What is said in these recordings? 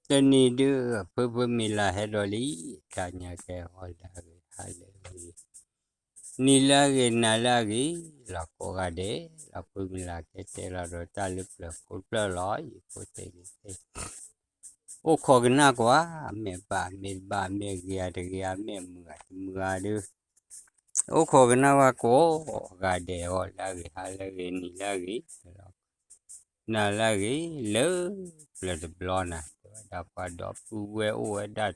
တနံၤဒုး ဖုဖုမံၤလၢဟဲဒီးလံ, တၢ်ညါကဲအီၤလၢအဂ့ၤ ဟါလၢအဂ့ၤ, နံၤလၢအဂ့ၤ နၤလၢအဂ့ၤ, လီၤကိးဂၤဒဲး, လီၤဖုမံၤလၢကဲတဲလီၤဒီးတၢ်လၢပျၢၤဖိတဖျၢၣ်လီၤ, ယဖိတဲန့ၣ်တဲ အိၣ်ခိးကနၣ်ကွၢ်, မ့ၢ်ဘၣ်မ့ၢ်တဘၣ်, မ့ၢ်ဂ့ၤဧါတဂ့ၤဧါ, မ့ၢ်မုာ်ဧါတမုာ်ဧါဒီး, အိၣ်ခိးကနၣ်ကွၢ်ကိးဂၤဒဲးအဂီၢ် လၢအဂ့ၤ ဟါလၢအဂ့ၤ နံၤလၢအဂ့ၤ နၤလၢအဂ့ၤ, လၢပျၢၤတဘျီနၤ တဲဝဲဒၣ်ပှၤဒီပုၢ်ဝဲၢ်အိၣ်ဝဲဒၣ်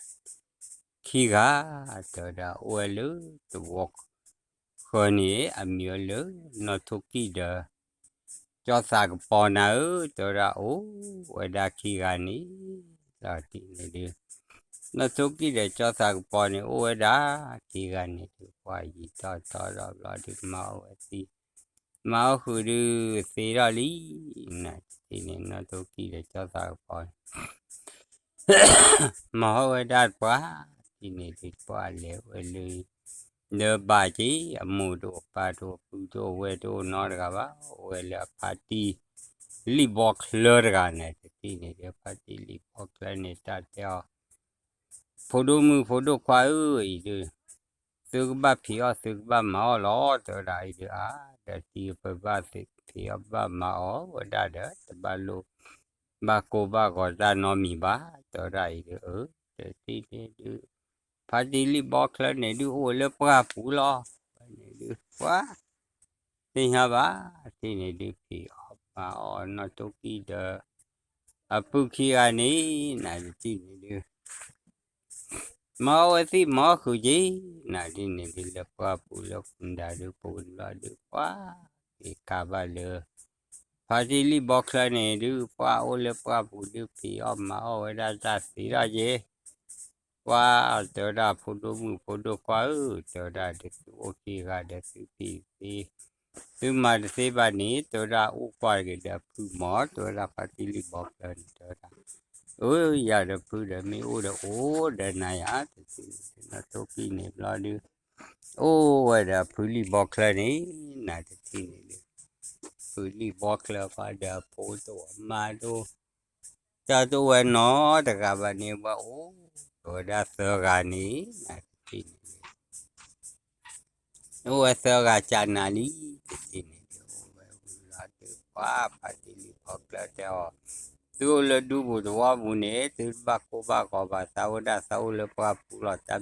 ခံဂၤ, တဲဝဲဒၣ်အိၣ်ဝဲလၢသဝီဃၢၤန့ၣ် အမံၤဝဲလၢ နီၢ်ထိၣ်ကံၢ်ဒီး ကၠီသးကပီၤနၤဧၢ, တဲဝဲဒၣ်အိၣ်ဝဲဒၣ်ခံဂၤန့ၣ်, လီၤတံၢ်န့ၣ်ဒုး နီၢ်ထိၣ်ကံၢ်ဒီးကၠီသးကပီၤန့ၣ် အိၣ်ဝဲဒၣ်ခံဂၤန့ၣ်ဒုး ပှၤယံာ်ထီၣ်ထီထီၣ်ဘျီဒုး မၤအီၣ်ဝဲသံ, မၤအီၣ်ဃုာ်ဒုးသ့ထီၣ်လံ, နတထံၣ်န့ၣ် နီၢ်ထိၣ်ကံၢ်ဒီးကၠီသးကပီၤန့ၣ် မၤအီၣ်ဝဲဒၣ်ပှၤ, တထံၣ်န့ၣ်ဒုးပှၤလဲၤဝဲလၢ လၢဘၣ်က့ၤ အမိၢ်တအိၣ် ပၢ်တအိၣ် ပုၢ်တအိၣ် ဝဲၢ်တအိၣ်နီတဂၤဘၣ်, အိၣ်ဝဲလၢအဖါတံၢ်လံၣ်ဘီချၢတဂၤန့ၣ်, တထံၣ်န့ၣ်ဒုး ဖါတံၢ်လံၣ်ဘီချၢန့ၣ် တၢ်တဲအီၤ, ဖိဒိၣ်မုၣ်ဖိဒိၣ်ခွါဧၢ, အံၤဒုး သုကဘၣ်ဖံးအီၣ် သုကဘၣ်မၤအီၣ်လီၤ, တဲဝဲဒၣ်အံၤဒုး အါ ဒီးတံၤပဘၣ်ဖံးအီၣ် ဘၣ်မၤအီၣ်ဝဲဒၣ်ဒီး တဘၣ်လိၣ် ဘၣ်ကိၢ်ဘၣ်ဂီၤတၢ်နီတမံၤဘၣ်, တဲဝဲဒၣ်အံၤဒုး အၢ, တထံၣ်န့ၣ်ဒုး ဖါတံၢ်လံၣ်ဘီချၢန့ၣ်ဒုး အိၣ်ဝဲလၢပှၢ်ပူၤလီၤ, ဝဲန့ၣ်ဒုး ပှၤ သ့ၣ်ညါဘၣ်, တထံၣ်န့ၣ်ဒုး ဖံးအီၣ်မၤအီၣ်နီၢ်ထိၣ်ကံၢ်ဒီး အပုၢ်ခံဂၤန့ၣ်, နတထံၣ်န့ၣ်ဒုး မၤအီၣ်ဝဲသ့ၣ်မၤအီၣ်ဃုာ်က့ၤ, နတထံၣ်န့ၣ်ဒုး လၢပှၢ်ပူၤလၢကူဒၤဒုး ပူၤလီၤဒုး ပှၤ က့ၤကးဘၣ်လၢ ဖါတံၢ်လံၣ်ဘီချၢန့ၣ်ဒုး ပှၤအိၣ်လၢပှၢ်ပူၤဒုး ဖံးအီၣ်မၤအီၣ်ဝဲဒၣ်တၢ်သ့ထီၣ်က့ၤ, ပှၤ တဲဝဲဒၣ်ဖိဒိၣ်မုၣ်ဖိဒိၣ်ခွါဧၢ, တဲဝဲဒၣ်ဒီးသုအိၣ်ခံဂၤဒီးသုဖံးသ့ သုမၤတသ့ဘၣ်န့ၣ် တဲဝဲဒၣ်အိၣ်ကွၢ်တဂ့ၤဒီးဖုမၢ်, တဲဝဲဒၣ်ဖါတံၢ်လံၣ်ဘီချၢန့ၣ် တဲဝဲဒၣ်, အၢ ယၤဒီးဖုဒီးမ့ၢ်အိၣ်ဒီးအိၣ်ဒီးနၤယၤ, တထံၣ်န့ၣ်ဒုး နီၢ်ထိၣ်ကံၢ်န့ၣ်ဘျီဒုး အိၣ်ဝဲဒီးဖုလံၣ်ဘီချၢန့ၣ်, နတထံၣ်န့ၣ်ဒုး ဖုလံၣ်ဘီချၢပှၤဒီးဖိတအိၣ်မါတအိၣ် တၢ်တအိၣ်ဝဲနီတဂၤဘၣ်န့ၣ် ဝဲအိၣ်ဝဲဒၣ်သၢဂၤန့ၣ်, နတထံၣ်န့ၣ်ဒုး အိၣ်ဝဲသၢဂၤကနၤလံ, တထံၣ်န့ၣ်ဒုး အိၣ်ဝဲဝံၤလီၤဒုး ပှၤဖါတံၢ်လံၣ်ဘီချၢတဲအီၤ, သုအိၣ်လၢဒူပူၤသဝီပူၤန့ၣ် သုတဘၣ်ကိၢ်ဘၣ်ဂီၤဘၣ်, သးအိၣ်ဒၣ်သးအိၣ်လၢပှၢ်ပူၤလီၤ, တၢ်မ့ၢ်သး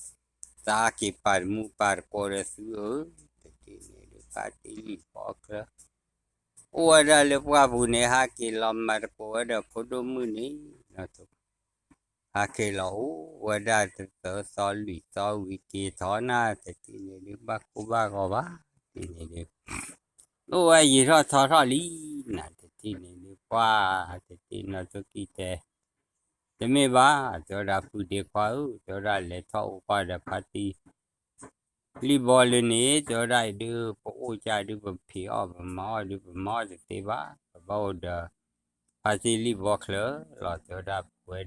သးဟးက့ၤပာ်တမူပာ်တကိးဒီးသုဧၢ, တထံၣ်န့ၣ်ဒုး ဖါတံၢ်လံၣ်ဘီချၢ အိၣ်ဝဲဒၣ်လၢပှၢ်ပူၤန့ၣ် ဟးက့ၤလီၤမၤတကိးဝဲဒီးဖိဒိၣ်မုၣ်န့ၣ်, ဟးက့ၤလီၤအိၣ်ဝဲဒၣ်တသီလွံၢ်သီဝံၤက့ၤထီၣ်နၤ, တထံၣ်န့ၣ်ဒုး ဘၣ်ကိၢ်ဘၣ်ဂီၤဘၣ်, တထံၣ်န့ၣ်ဒုး အိၣ်ဝဲယံာ်ထီၣ်ထီထီၣ်လံ, နတထံၣ်န့ၣ်ဒုး ပှၤ တထံၣ်နီၢ်ထိၣ်ကံၢ်တဲ တမ့ၢ်ဘၣ်, တဲဝဲဒၣ်ဖုဒ့ခွါဧၢ, တဲဝဲဒၣ်လဲၤထီၣ်အိၣ်ကွၢ်ဒီးဖါတံၢ် လံၣ်ဘီလၢန့ၣ်, တဲဝဲဒၣ်အံၤဒုး ပအိၣ်ကဒုး ပဖံးအီၣ်ပမၤအီၣ်ဒုး ပမၤအီၣ်တသ့ဘၣ်, ပဘၣ်အိၣ်ဒီး ဖါတံၢ်လံၣ်ဘီချၢလီၤ, တဲဝဲဒၣ်ပဝဲဒၣ်အံၤ, လၢယၤဒီးအပုၢ်ခီဒီးလဲၤထီၣ်ဝဲဒၣ်လၢဖါတံၢ်လံၣ်ဘီချၢအိၣ်န့ၣ်, တဲဝဲဒၣ်အံၤ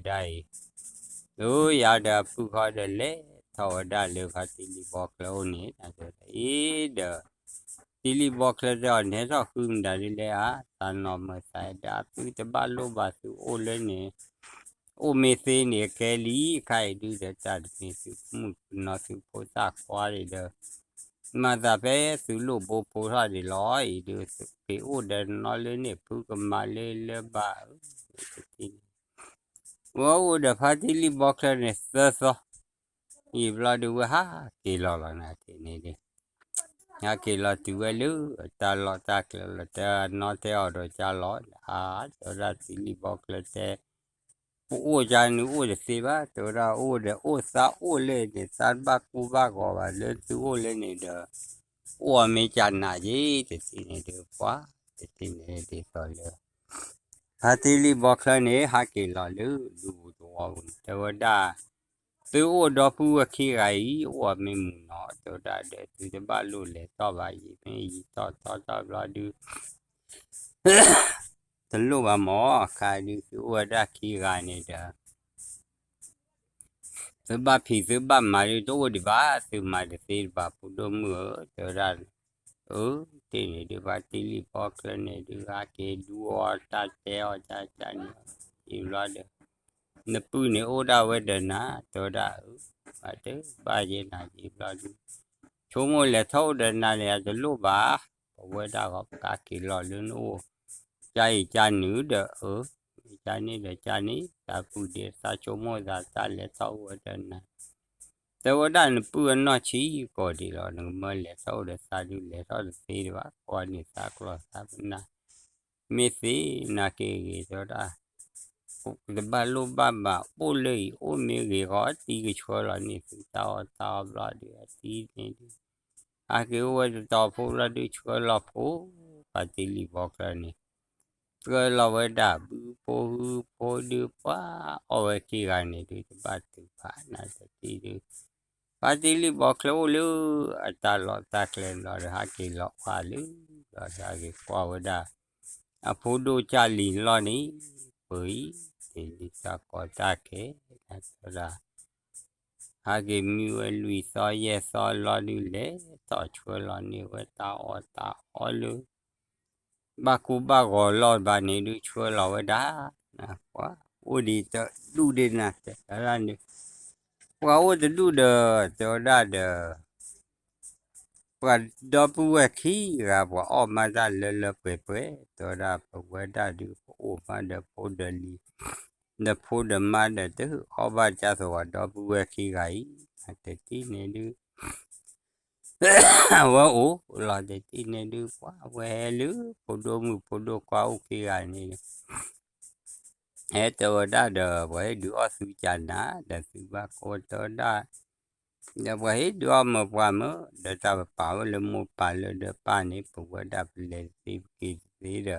ဒီး တံၢ်လံၣ်ဘီချၢတဲအီၤ နဟဲထီၣ်ဃုမတၤဒ်လဲၣ်ဧါ, သးနီၢ်မၢသးဒၣ် သုတဘၣ်လိၣ်ဘၣ်သုအိၣ်လၢန့ၣ် အိၣ်မ့ၢ်သ့န့ၣ်ကဲလံ, ခါအံၤဒုးဒီးတၢ်တမ့ၢ်သုကမုၣ်ကနီၤသုဖိသၣ်ခွါဒံးဒီး မၤသးဖဲသုလိၣ်ဘိဖိထီၣ်ဒံးလီၤ, အံၤဒုးသုက့ၤအိၣ်ဒီးနီၢ်လၢန့ၣ် ဖုကမၤလၢလၢဘၣ်ဧၢ, တထံၣ်န့ၣ် ဝဲအိၣ်ဒီးဖါတံၢ်လံၣ်ဘီချၢန့ၣ်သၢသီ, ယံာ်ဘျီဒုးဝဲဟးက့ၤလီၤလီၤ နတထံၣ်န့ၣ်ဒုး ဟးက့ၤလီၤတုၤဝဲလၢတၢ်လီၢ်တၢ်ကျဲလီၤ တဲအနီၢ်တဲအီၤဒီးကၢ်လီၤ, အါ တဲဝဲဒၣ်တံၢ်လံၣ်ဘီချၢတဲ ပအိၣ်ကန့ၣ်အိၣ်တသ့ဘၣ်, တဲဝဲဒၣ်အိၣ်ဒီးအိၣ်သးအိၣ်လၢန့ၣ် သးတဘၣ်ကိၢ်ဘၣ်ဂီၤဘၣ်လၢသုအိၣ်လၢန့ၣ်ဒီး အိၣ်အီၤမ့ၢ်ကနးက့ၤ, တထံၣ်န့ၣ်ဒုးပှၤ တထံၣ်န့ၣ်ဒ်သိးလၢ ဖါတံၢ်လံၣ်ဘီချၢန့ၣ် ဟးက့ၤလီၤလၢဒူပူၤသဝီပူၤန့ၣ် တဲဝဲဒၣ် သုအိၣ်ဒီပုၢ်ဝဲၢ်ခံဂၤအံၤ အိၣ်အီၤမ့ၢ်မုာ်နီၤ, တဲဝဲဒၣ်ဒီးသုတဘၣ်လိၣ်လဲၤထီၣ်ဘၣ်, ယံာ်မ့ၢ်ယံာ်ထီၣ်ထီထီၣ်ဘျီဒုး တလိၣ်ဘၣ်မၢ်, ခါဒုးသုအိၣ်ဝဲဒၣ်ခံဂၤန့ၣ်ဒီး သုဘၣ်ဖံးသုဘၣ်မၤဒုးတအိၣ်ဒံးဘၣ်, သုမၤတသ့ဘၣ် ဖိဒိၣ်မုၣ်ဧၢ, တဲဝဲဒၣ်, အၢ, တထံၣ်န့ၣ်ဒုး ဖါတံၢ်လံၣ်ဘီချၢန့ၣ်ဒုး ဟးက့ၤဒူအီၤတၢ်တဲအီၤတၢ်န့ၣ်, ယံာ်ဘျီဒီး နပုၢ်န့ၣ်အိၣ်ဒၣ်ဝဲဒီးနၤ တဲဝဲဒၣ်, အတဘၣ်ယဲနၤယံၤဘျီဒုး, ဆိကမိၣ်လဲၤထီၣ်အိၣ်ဒီးနၤန့ၣ် အတလိၣ်ဘၣ်, ပဝဲဒၣ်ဂီၢ် ပကးက့ၤလီၤလၢနအိၣ်, ကါအံၤကါနုာ်ဒီးအၢ, ကါန့ၣ်ဒီးကါန့ၣ် တၢ်ပုၢ်ဒ့သးဆိကမိၣ်သးတၢ်လဲၤထီၣ်အိၣ်ဝဲဒီးနၤ တဲဝဲဒၣ်နပုၢ်အနီၢ်ဆံးကိာ်ဒံးလီၤ, နကမၢလဲၤထီၣ်အိၣ်ဒီးသးဒုးလဲၤထီၣ်တသ့ဒံးဘၣ်, ကွၢ်န့ၢ်သးကျီသးပနၢ်, မ့ၢ်သ့နာ်က့ဂ့ၤတဲဝဲဒၣ်, တဘၣ်လိၣ်ဘၣ်ဘၣ် အိၣ်လၢအံၤ အိၣ်မ့ၢ်ဂ့ၤဂီၤ တံၤကဆှၢလီၤန့ၢ်သုတၢ်အီၣ်တၢ်အီဘျီဒုး အတံၤန့ၣ်ဒုး ဟဲက့ၤအိၣ်ဝဲတတီၤဖိဘျီဒုး ဆှၢလီၤဖိ, ပှၤတ့လံၣ်ဘီချၢန့ၣ် သၢလီၤဝဲဒၣ် ဘုဖိဟုဖိဒုး ပှၤအီၣ်ဝဲခံဂၤန့ၣ်ဒုး တဘၣ်တုၤဘၣ်နၤတတံၤဒုး, ပှၤတ့လံၣ်ဘီချၢအိၣ်လၢ အတၢ်လီၢ်တၢ်ကျဲဘျီဒီး ဟဲက့ၤလီၤခွါလၢ ဘျီဒီးဟဲက့ၤကွၢ်ဝဲဒၣ် အဖိဒိၣ်ကၢ်လံၤလီၢ်န့ၣ် ပှၤအံၤ တ့လံၣ်တၢ်ကီတၢ်ခဲ နတဲဝဲဒၣ် ဟဲက့ၤမံဝဲလွံၢ်သီယဲၢ်သီလီၤဒုး လဲၤထီၣ်ဆှၢလီၤန့ၢ်ဝဲတၢ်အီၣ်တၢ်အီလၢ ဘၣ်ကူဘၣ်ဂီၤလီၤဘၣ်န့ၣ်ဒုး ဆှၢလီၤဝဲဒၣ်, ပှၤအိၣ်ဒံးတဒူၣ်ဒံးနၤ တဲဝဲဒၣ်န့ၣ်, ပှၤအိၣ်တဒူၣ်ဒီး တဲဝဲဒၣ်ဒီး ပှၤဒီပုၢ်ဝဲၢ်ခံဂၤ ပှၤအီၣ်မးတၢ်လၢလၢပှဲၤပှဲၤ တဲဝဲဒၣ် ပဝဲဒၣ်ဒုး ပအိၣ်မးဒီးဖိဒီးလံၤ ဒီးဖိဒီးမါဒီး တအီၣ်ဘၣ်ကၢ်သိးပှၤဒီပုၢ်ဝဲၢ်ခံဂၤအံၤ တတံၤန့ၣ်ဒုး အဝဲအိၣ်လီၤတတံၤန့ၣ်ဒုး ပှၤဝဲဟဲလၢ ဖိဒိၣ်မုၣ်ဖိဒိၣ်ခွါအိၣ်ခံဂၤန့ၣ် ဟဲတဲဝဲဒၣ်ဒီး ပှၤဟ့ၣ်ဒုးအီၣ်သုကနၤ ဒီးသုဘၣ်ကိးတဲဝဲဒၣ်, ဒီးပှၤဟ့ၣ်ဒုးအီၣ်မၢပှၤမၢ ဒီးတၢ်ပပာ်ဝဲလၢမိၢ်ပၢ်လၢဒီးပၢ်န့ၣ် ပဝဲဒၣ်ပလဲၤတသ့ပက့ၤတသ့ဒီး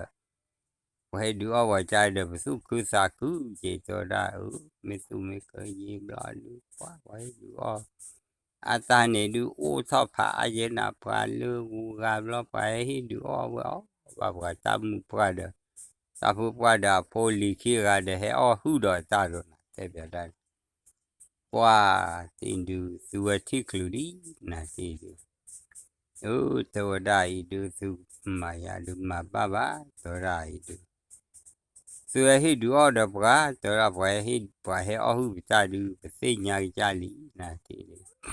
ပှၤဟ့ၣ်ဒုးအီၣ်ပှၤကါဒီး ပသူၣ်ခုသးခု က့ၤတဲဝဲဒၣ်အၢ မ့ၢ်သူၣ်မ့ၢ်ကၢယ့ဘျီဒုး ပှၤပှၤဟ့ၣ်ဒုးအီၣ် အတၢ်န့ၣ်ဒုး အိၣ်ထီၣ်ဖးအါယဲနၤ ပှၤလၢဂူၤဂၤဘျီ ပှၤဟဲဟ့ၣ်ဒုးအီၣ်ဝဲအီၣ်ဘၣ်ပှၤတၢ်မုၣ်ပှၢ်ဒီး တၢ်ဖုပှၢ်ဒီးအဖိလံၤခံဂၤဒီး ဟဲအီၣ်ဟုၣ်ဒီးတၢ်ဒီးနၤ တဲဘၣ်ဒၣ်န့ၣ် ပှၤတံၤဒုး သုဝဲထံၣ်ချုးလံ နၤတံၤဒုး အၢ တဲဝဲဒၣ်အံၤဒုး သုမၤယၤဒုးမၤဘၣ်ဘၣ် တဲဝဲဒၣ်အံၤဒုး သုဝဲဟ့ၣ်ဒုးအီၣ်ဒီးပှၤ တဲဝဲဒၣ်ပှၤဟဲ ပှၤဟဲအီၣ်ဟုၣ်ပတၢ်ဒုး ပသ့ၣ်ညါကစၢ်လံ နၤတံၤဒုး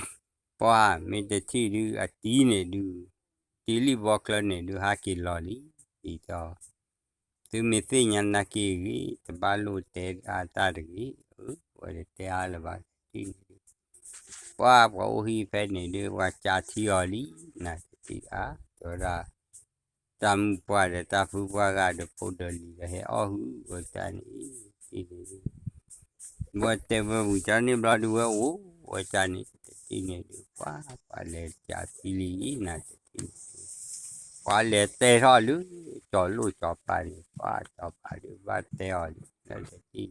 ပှၤမ့ၢ်တထံၣ်ဒုး အတံၤန့ၣ်ဒုး တံၤလံၣ်ဘီချၢန့ၣ်ဒုး ဟးက့ၤလီၤလံ ဒ်သိး သုမ့ၢ်သ့ၣ်ညါနာ်က့ဂ့ၤ တဘၣ်လိၣ်တဲအါတၢ်တဂ့ၤ အဝဲတတဲအါလၢၤဘၣ် တံၤန့ၣ်ဒုး ပှၤပှၤအိၣ်ဟံၣ်ဖဲန့ၣ်ဒုး ပှၤကးထံအီၤလံ နၤတံၤဧါ တဲဝဲဒၣ် တၢ်မုၣ်ပှၢ်ဒီးတၢ်ဖုပှၢ်ဂၤဒီးဖိဒီးလံၤဒီးဟဲအီၣ်ဟုၣ်ဝဲတၢ်န့ၣ် တံၤန့ၣ်ဒုး ဝဲတဲဝဲဝံၤတၢ်န့ၣ်ဘျီဒုးဝဲအိၣ်ဝဲတၢ်န့ၣ် တံၤန့ၣ်ဒုး ပှၤပှၤလဲၤကးထံလံ နၤတံၤန့ၣ်ဒုး ပှၤလဲၤတဲထီၣ်လၢ ကၠီၤလိၣ်ကၠီၤပၤန့ၣ် ပှၤကၠီၤပၤဒုးဘၣ်တဲအီၤ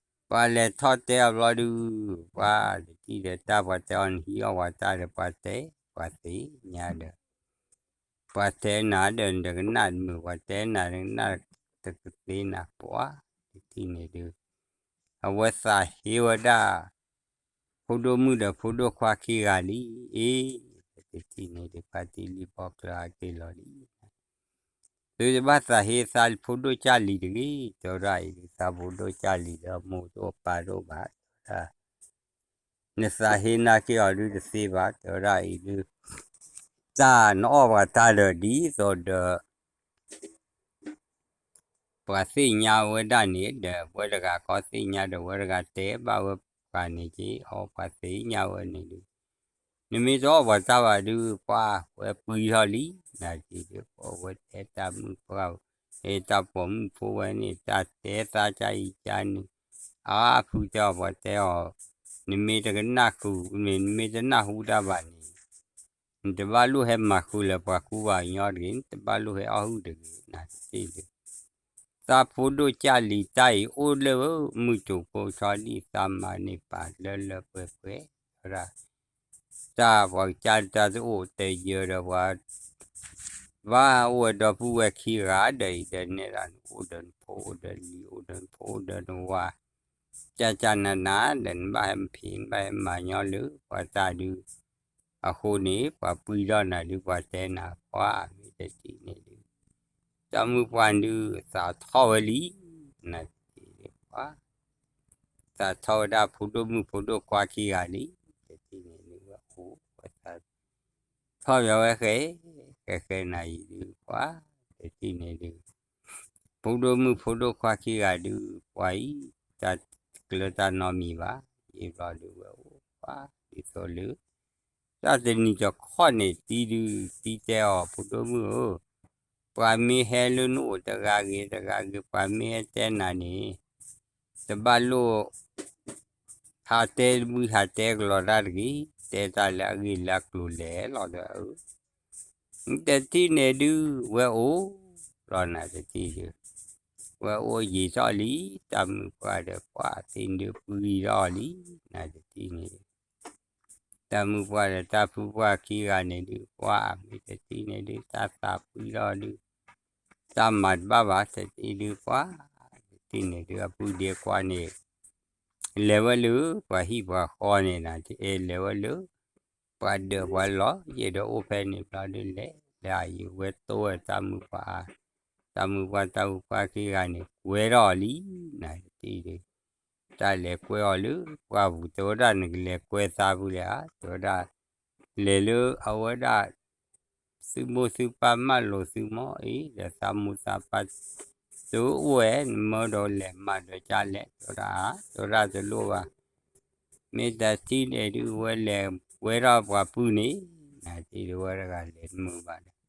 လံ နၤတံၤန့ၣ် ပှၤလဲၤထီၣ်တဲအီၤဘျီဒုး ပှၤတံၤဒီးတၢ်ပှၤတဲအီၤန့ၣ် ဟံးအီၣ်ပှၤတၢ်ဒီးပှၤတဲ ပှၤသ့ၣ်ညါဒီး ပှၤတဲနၤဒီးနတကနၣ်တမုာ် ပှၤတဲနၤတကနၣ်တကသ့နၤ ပှၤတံၤန့ၣ်ဒုး အဝဲသးဟ့ဝဲဒၣ် ဖိဒိၣ်မုၣ်ဒီးဖိဒိၣ်ခွါခံဂၤလံ အ့ တံၤန့ၣ်ဒုး ပှၤတံၤလံၣ်ဘီချၢဟးက့ၤလီၤလံ သုတဘၣ်သးဟ့သးဖိဒိၣ်ကၢ်လံၤတဂ့ၤ တဲဝဲဒၣ်အံၤဒုး သးဖိဒိၣ်ကၢ်လံၤဒီးမိၢ်တအိၣ်ပၢ်တအိၣ်ဘၣ် တဲဝဲဒၣ် နသးဟ့နာ်က့ၤအီၤဒုးတသ့ဘၣ် တဲဝဲဒၣ်အံၤဒုး တၢ်နအီၣ်ပှၤတၢ်ဒီးဒ်သိးဒီး ပှၤသ့ၣ်ညါဝဲဒၣ်န့ၣ်ဒီး ဝဲတဂၤခီသ့ၣ်ညါဒီး ဝဲတဂၤတဲဘၣ်ဝဲပှၤန့ၣ်က့ အီပှၤသ့ၣ်ညါဝဲန့ၣ်ဒုး နမ့ၢ်တအီၣ်ပှၤတၢ်ဘၣ်ဒုး ပှၤဝဲပှံၤထီၣ်လံ နၤတံၤဒုး ပဝဲတဲတၢ်မုၣ်ပှၢ် ဟဲတၢ်ပိာ်မုၣ်ဖိဝဲန့ၣ် တၢ်တဲသးကါအံၤကါနုာ် အါဖုတဲအီၤပှၤတဲအီၤ နမ့ၢ်တကနၣ်ဃုာ် နမ့ၢ်တနၢ်ဟူတၢ်ဘၣ်န့ၣ် နတဘၣ်လိၣ်ဟဲမၤဃုာ်လၢပှၤကူပှၤကညီတဂ့ၤ နတဘၣ်လိၣ်ဟဲအီၣ်ဟုၣ်တဂ့ၤ နၤတံၤဒုး သးဖိဒိၣ်ကၢ်လံၤတၢ်အံၤအိၣ်လၢမုၢ်ကျိၤဖိဆီဒံၣ်သးမၤန့ၢ်ပာ်လၢလၢပှဲၤပှဲၤ တဲဝဲဒၣ် တၢ်ပှၤကစၢ်တၢ်တအိၣ်တဲယၢၤဒီးပှၤ ဘၣ်အိၣ်ဝဲဒီပုၢ်ဝဲၢ်ခံဂၤဒီးအံၤဒီးနဲဒၣ် နအိၣ်ဒီးနဖိအိၣ်ဒီးလံၤ အိၣ်ဒီးနဖိအိၣ်ဒီးနဝၤ ကၢ်ကၢ်နၤနၤဒီး နဘၣ်ဟဲမၤဖံး နဘၣ်ဟဲမၤညီလၢပှၤတၢ်ဒုး အဃိန့ၣ် ပှၤပှံၤထီၣ်နၤဒုး ပှၤတဲနၤ ပှၤမ့ၢ်တထံၣ်န့ၣ်ဒုး တၢ်မုၣ်ပှၢ်ဒုးသးထီၣ်ဝဲလံ နၤတထံၣ်န့ၣ် ပှၤ ဝဲသးထီၣ်ဝဲဒၣ်ဖိဒိၣ်မုၣ်ဖိဒိၣ်ခွါခံဂၤလံ, တထံၣ်န့ၣ်ဒုးဝဲအိၣ်ဝဲသး ထီၣ်ဘၣ်ဝဲဃဲ ဃဲဃဲနၤအံၤဒုး ပှၤ တထံၣ်န့ၣ်ဒုး ဖိဒိၣ်မုၣ်ဖိဒိၣ်ခွါခံဂၤဒုး ပှၤအံၤ တၢ်ကျၢၤတၢ်နီတမံၤဘၣ်, ယံာ်ဘျီဒုးဝဲအိၣ်ပှၤ ဒ်သိးလၢ တၢ်တနံၤတခီန့ၣ် တံၤဒုး တံၤတဲအီၤ ဖိဒိၣ်မုၣ်ဧၢ, ပှၤမ့ၢ်ဟဲလၢနအိၣ်တဂၤဂ့ၤတဂၤဂ့ၤ ပှၤမ့ၢ်ဟဲတဲနၤန့ၣ် တဘၣ်လိၣ် ဟးတဲဝံၤဟးတဲကလီၤတၢ်တဂ့ၤ, တဲတၢ်လၢအဂ့ၢ်လၢအကျိၤလဲၣ်လီၤဒီးဧၢ, တထံၣ်န့ၣ်ဒုး ဝဲအိၣ်လီၤနၤတထံၣ်ဒုး, ဝဲအိၣ်ယံာ်ထီၣ်လံ, တၢ်မုၣ်ပှၢ်ဒီးပှၤသ့ၣ်ဒုးပှံၤထီၣ်လံ, နၤတထံၣ်န့ၣ် တၢ်မုၣ်ပှၢ်ဒီးတၢ်ဖုပှၢ်ခံဂၤန့ၣ်ဒုး ပှၤမ့ၢ်တထံၣ်န့ၣ်ဒုး တၢ်သးပှံၤထီၣ်ဒုး တၢ်မၤတဘၣ်ဘၣ် တထံၣ်ဒုးပှၤ, တထံၣ်န့ၣ်ဒုး အပုၢ်ဒ့ခွါန့ၣ် လဲၤဝဲလၢ ပှၤဟံၣ်ပှၤဃီန့ၣ်နၤ တအဲၣ်လဲၤဝဲလၢ ပှၤဒၢးပှၤလီၤ ယဲဒီးအိၣ်ဖဲန့ၣ်ဘျီဒုးလဲၤ လၢအယံၤဝဲတိၢ်ဝဲတၢ်မုၣ်ပှၢ်, တၢ်မုၣ်ပှၢ်တၢ်ဖုပှၢ်ခံဂၤန့ၣ် ကွဲထီၣ်အီၤလံ, နၤတထံၣ်ဒုး တၢ်လဲၤကွဲအီၤလၢ ပှၢ်ပူၤ တဲဝဲဒၣ်နကလဲၤကွဲသးဖုလဲၣ်ဧါ, တဲဝဲဒၣ် လဲၤလၢအဝဲဒၣ် သုမိၢ်သုပၢ်မၢလိာ်သုမီၢ်အံၤ ဒီးသးမိၢ်သးပၢ် သုအိၣ်ဝဲ နမၢဒီးလဲၤမၤဒီးကလဲၣ် တဲဝဲဒၣ်ဧါ, တဲဝဲဒၣ်တလိၣ်ဘၣ်, မ့ၢ်တထံၣ်န့ၣ်ဒုး ဝဲလဲၤကွဲထီၣ်ပှၤပုၢ်န့ၣ် နၤတထံၣ်ဒုး ဝဲတဂၤလဲၤတမုာ်ဘၣ်ဒီး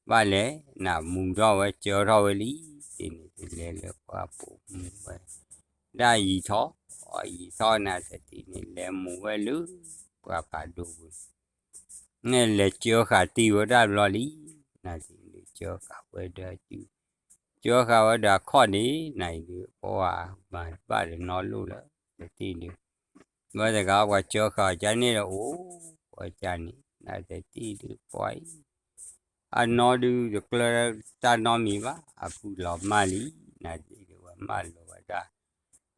ဘၣ်လဲၣ် နမူၤထီၣ်ဝဲ ကၢထီၣ်ဝဲလံ, တထံၣ်န့ၣ်ဒုး လဲၤလၢပှၢ်ပူၤမူၤဝဲ ဒၣ်ယံာ်ထီၣ်, ယံာ်ထီၣ်နၤတထံၣ်န့ၣ် လဲၤမူၤဝဲလၢ ပှၢ်ဖးဒိၣ်ပူၤ န့ၣ်လဲၤကၢဃာ်တံၤဝဲဒၣ်ဘျီလံ, နၤတထံၣ်န့ၣ် ကၢဃာ်ဝဲဒီး ကၢဃာ်ဝဲဒီးအခီၣ်န့ၣ် နၤအံၤဒုး ပှၤမၤတဘၣ်ဒီးနီတလိၣ်လၢ တထံၣ်ဒုး ဝဲတဂၤပှၤကၢဃာ်အီၤကန့ၣ်ဒီး အိၣ်ဝဲကန့ၣ် နၤတထံၣ်ဒုး ပှၤအံၤ အနီၢ်ဒုး တကျၢၤတၢ်နီတမံၤဘၣ်, အပုၢ်လီၤမၢ်လံ, နၤတထံၣ်ဒုး ဝဲမၢလိာ်ဝဲဒၣ် လၢအတံၤ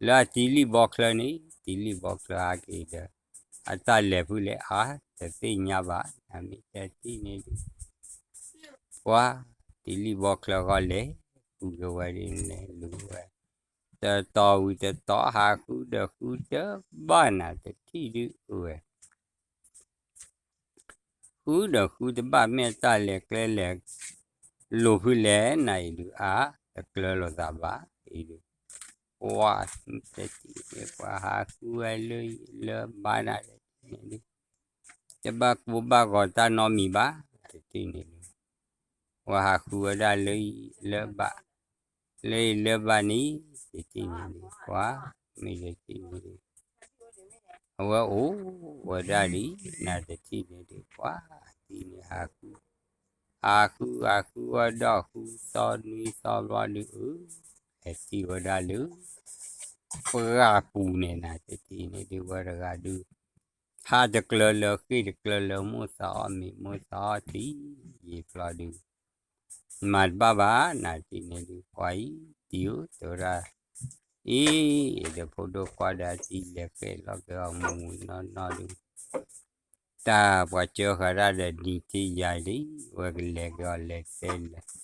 လံၣ်ဘီချၢန့ၣ် တံၤလံၣ်ဘီချၢဟးက့ၤဒီး အတၢ်လဲၤဖုလဲၣ်အါ တသ့ၣ်ညါဘၣ်, နမ့ၢ်တထံၣ်န့ၣ်ဒုး ပှၤ တံၤလံၣ်ဘီချၢဃီလဲၤ ဃုက့ၤဝဲဒ်လဲၤလူၤဝဲ တတီၤဝံၤတတီၤ ဟးဃုဒီးဃုတဘၣ် နၤတထံၣ်ဒုးဝဲ ဃုဒီးဃုတဘၣ် မ့ၢ်တၢ်လဲၤကျဲလဲၤ လိာ်ဖုလဲၣ် နၤအံၤဒုးအါ တကျၢၤလိာ်သးဘၣ်အံၤဒုး ပှၤ တထံၣ်န့ၣ် ပှၤဟးဃုဝဲလၢ လၢဘၣ်နၤတထံၣ်န့ၣ်ဒုး တဘၣ်ကိၢ်ဘၣ်ဂီၤတၢ်နီတမံၤဘၣ် တထံၣ်န့ၣ်ဒုး ပှၤဟးဃုဝဲဒၣ်လၢ လၢဘၣ် လၢအံၤလၢဘၣ်န့ၣ် တထံၣ်န့ၣ်ဒုး ပှၤ မ့ၢ်တထံၣ်န့ၣ်ဒုး အဝဲအိၣ်ဝဲဒၣ်လံ နၤတထံၣ်န့ၣ်ဒုး ပှၤ တထံၣ်န့ၣ် ဟးဃု ဟးဃု ဟးဃုဝဲဒီးဃုသီနွံသီဘျီဒုး အၢ ဟဲထံၣ်ဝဲဒၣ်လၢ ပှၢ်ပူၤန့ၣ် နၤတထံၣ်န့ၣ်ဒုး ဝဲတဂၤဒုး ဟးတကျၢၤလၢၤ ဃ့ၢ်တကျၢၤလၢၤ မိၢ်သးအီၣ်မ့ၤ မိၢ်သးအီၣ်ထံ ယံာ်ဘျီဒုး မၤတဘၣ်ဘၣ် နၤတထံၣ်န့ၣ်ဒုး ပှၤအံၤ တံၤဧၢ တဲဝဲဒၣ် အံၤ ဒီးဖိဒိၣ်ခွါဒီးအတံၤလဲၤဃဲလီၤက့ၤအီၤမုၢ်မုၢ်နီၢ်နီၢ်ဒုး တၢ်ပှၤကၢဃာ်တၢ်ဒီးနံၤထံယၤလံ ဝဲကလဲၤက့ၤအီၤလဲၤတဲလဲၤ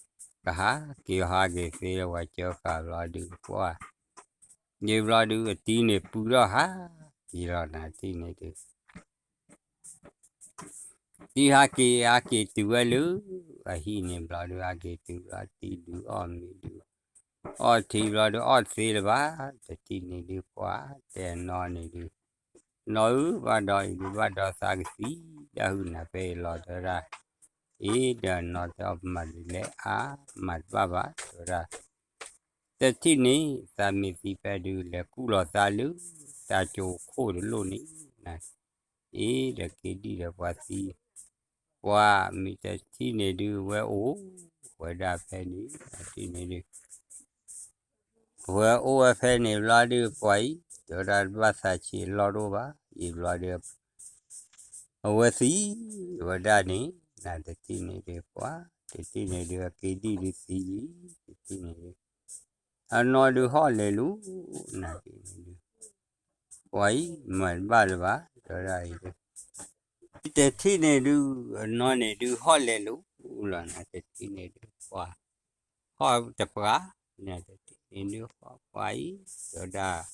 ကဟးက့ၤအီၤဟးက့ၤသ့လၢပှၤကၢဃာ်ဘျီဒုး ပှၤ ယံာ်ဘျီဒုး အတံၤန့ၣ်ပုၢ်ထီၣ်ဟးက့ၤလီၤ နၤတထံၣ်န့ၣ်ဒုး တံၤဟးက့ၤ ဟးက့ၤတုၤဝဲလၢ အဟံၣ်န့ၣ်ဘျီဒုး ဟးက့ၤတုၤဘျီ တံၤဒုးအီၣ်မ့ၤဒုး အီၣ်ထံဘျီဒုး အီၣ်တသ့လၢၤဘၣ် တထံၣ်န့ၣ်ဒုး ပှၤ တဲအနီၢ်န့ၣ်ဒုး နီၢ်ဧၢ ဘၣ်ဒီးအံၤဒုး ဘၣ်ဒီးသးကသံ တၢ်ဟုၣ်နၤဖဲအံၤလီၤ တဲဝဲဒၣ် အ့ ဒီးနီၢ်တဲအီၤ ပမၤဒ်လဲၣ်အါ မၤတဘၣ်ဘၣ် တဲဝဲဒၣ် တထံၣ်န့ၣ် သးမ့ၢ်သံဖဲဒုး လဲၤကူၣ်လီၤသးလၢ တၢ်ကၠိခိၣ်တလိၣ်န့ၣ် နၤ အ့ ဒီးက့ၤဒံၣ်ဒီးပှၤသံ ပှၤမ့ၢ်တထံၣ်န့ၣ်ဒုး ဝဲအိၣ်ဝဲဒၣ်ဖဲန့ၣ် တထံၣ်န့ၣ်ဒုး ဝဲအိၣ်ဝဲဖဲန့ၣ်ဘျီဒုး ပှၤအံၤ တဲဝဲဒၣ်တဘၣ်သးဆံးအလီၢ်တအိၣ်ဘၣ် ယံာ်ဘျီဒုး အဝဲသံဝဲဒၣ်န့ၣ် နၤတထံၣ်န့ၣ်ဒုး ပှၤ တထံၣ်န့ၣ်ဒုး အက့ၤဒံၣ်ဒုးသံလံ တထံၣ်န့ၣ်ဒုး အနီၢ်ဒုးဟီၣ်လဲၤလူၤ နၤတထံၣ်န့ၣ်ဒုး ပှၤအံၤ မၤတဘၣ်လၢၤဘၣ် တဲဝဲဒၣ်အံၤဒုး တထံၣ်န့ၣ်ဒုး အနီၢ်န့ၣ်ဒုး ဟီၣ်လဲၤလူၤလီၤ နၤတထံၣ်န့ၣ်ဒုး ပှၤ ဟီၣ်တပှၢ် နၤတထံၣ်န့ၣ်ဒုး ဟီၣ်ပှၤအံၤ တဲဝဲဒၣ်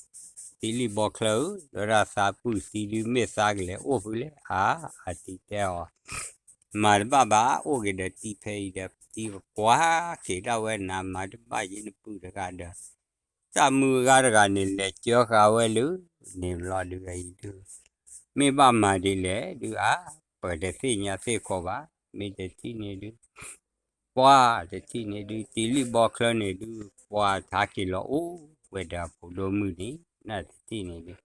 တံၤလံၣ်ဘီချၢဧၢ, တဲဝဲဒၣ်သးပုၢ်သံဒုး မ့ၢ်သးကလဲၤအိၣ်ဖုလဲၣ်. အါ, အတံၤတဲအီၤ, မၤတဘၣ်ဘၣ်, အိၣ်က့ၤဒီးတံၤဖဲအံၤဒီး တံၤပကွၢ်က့ၤဒၣ်ဝဲနၤ မၤတဘၣ်ယ့နပုၢ်တဂၤဒီး တၢ်မုၢ်အဂၤတဂၤန့ၣ် လဲၤကၢဃာ်ဝဲလၢန့ၣ်ဘျီဒုးအံၤဒုး, မ့ၢ်ဘၣ်မၤဒ်လဲၣ်ဒုးအါ, ပှၤတသ့ၣ်ညါသ့ၣ်ခိးဘၣ်, မ့ၢ်တထံၣ်န့ၣ်ဒုး, ပှၤတထံၣ်န့ၣ်ဒုး တံၤလံၣ်ဘီချၢန့ၣ်ဒုး ပှၤဟးက့ၤလီၤအိၣ်ဝဲဒီးအဖိဒိၣ်မုၣ်န့ၣ် နတထံၣ်န့ၣ်ဒုး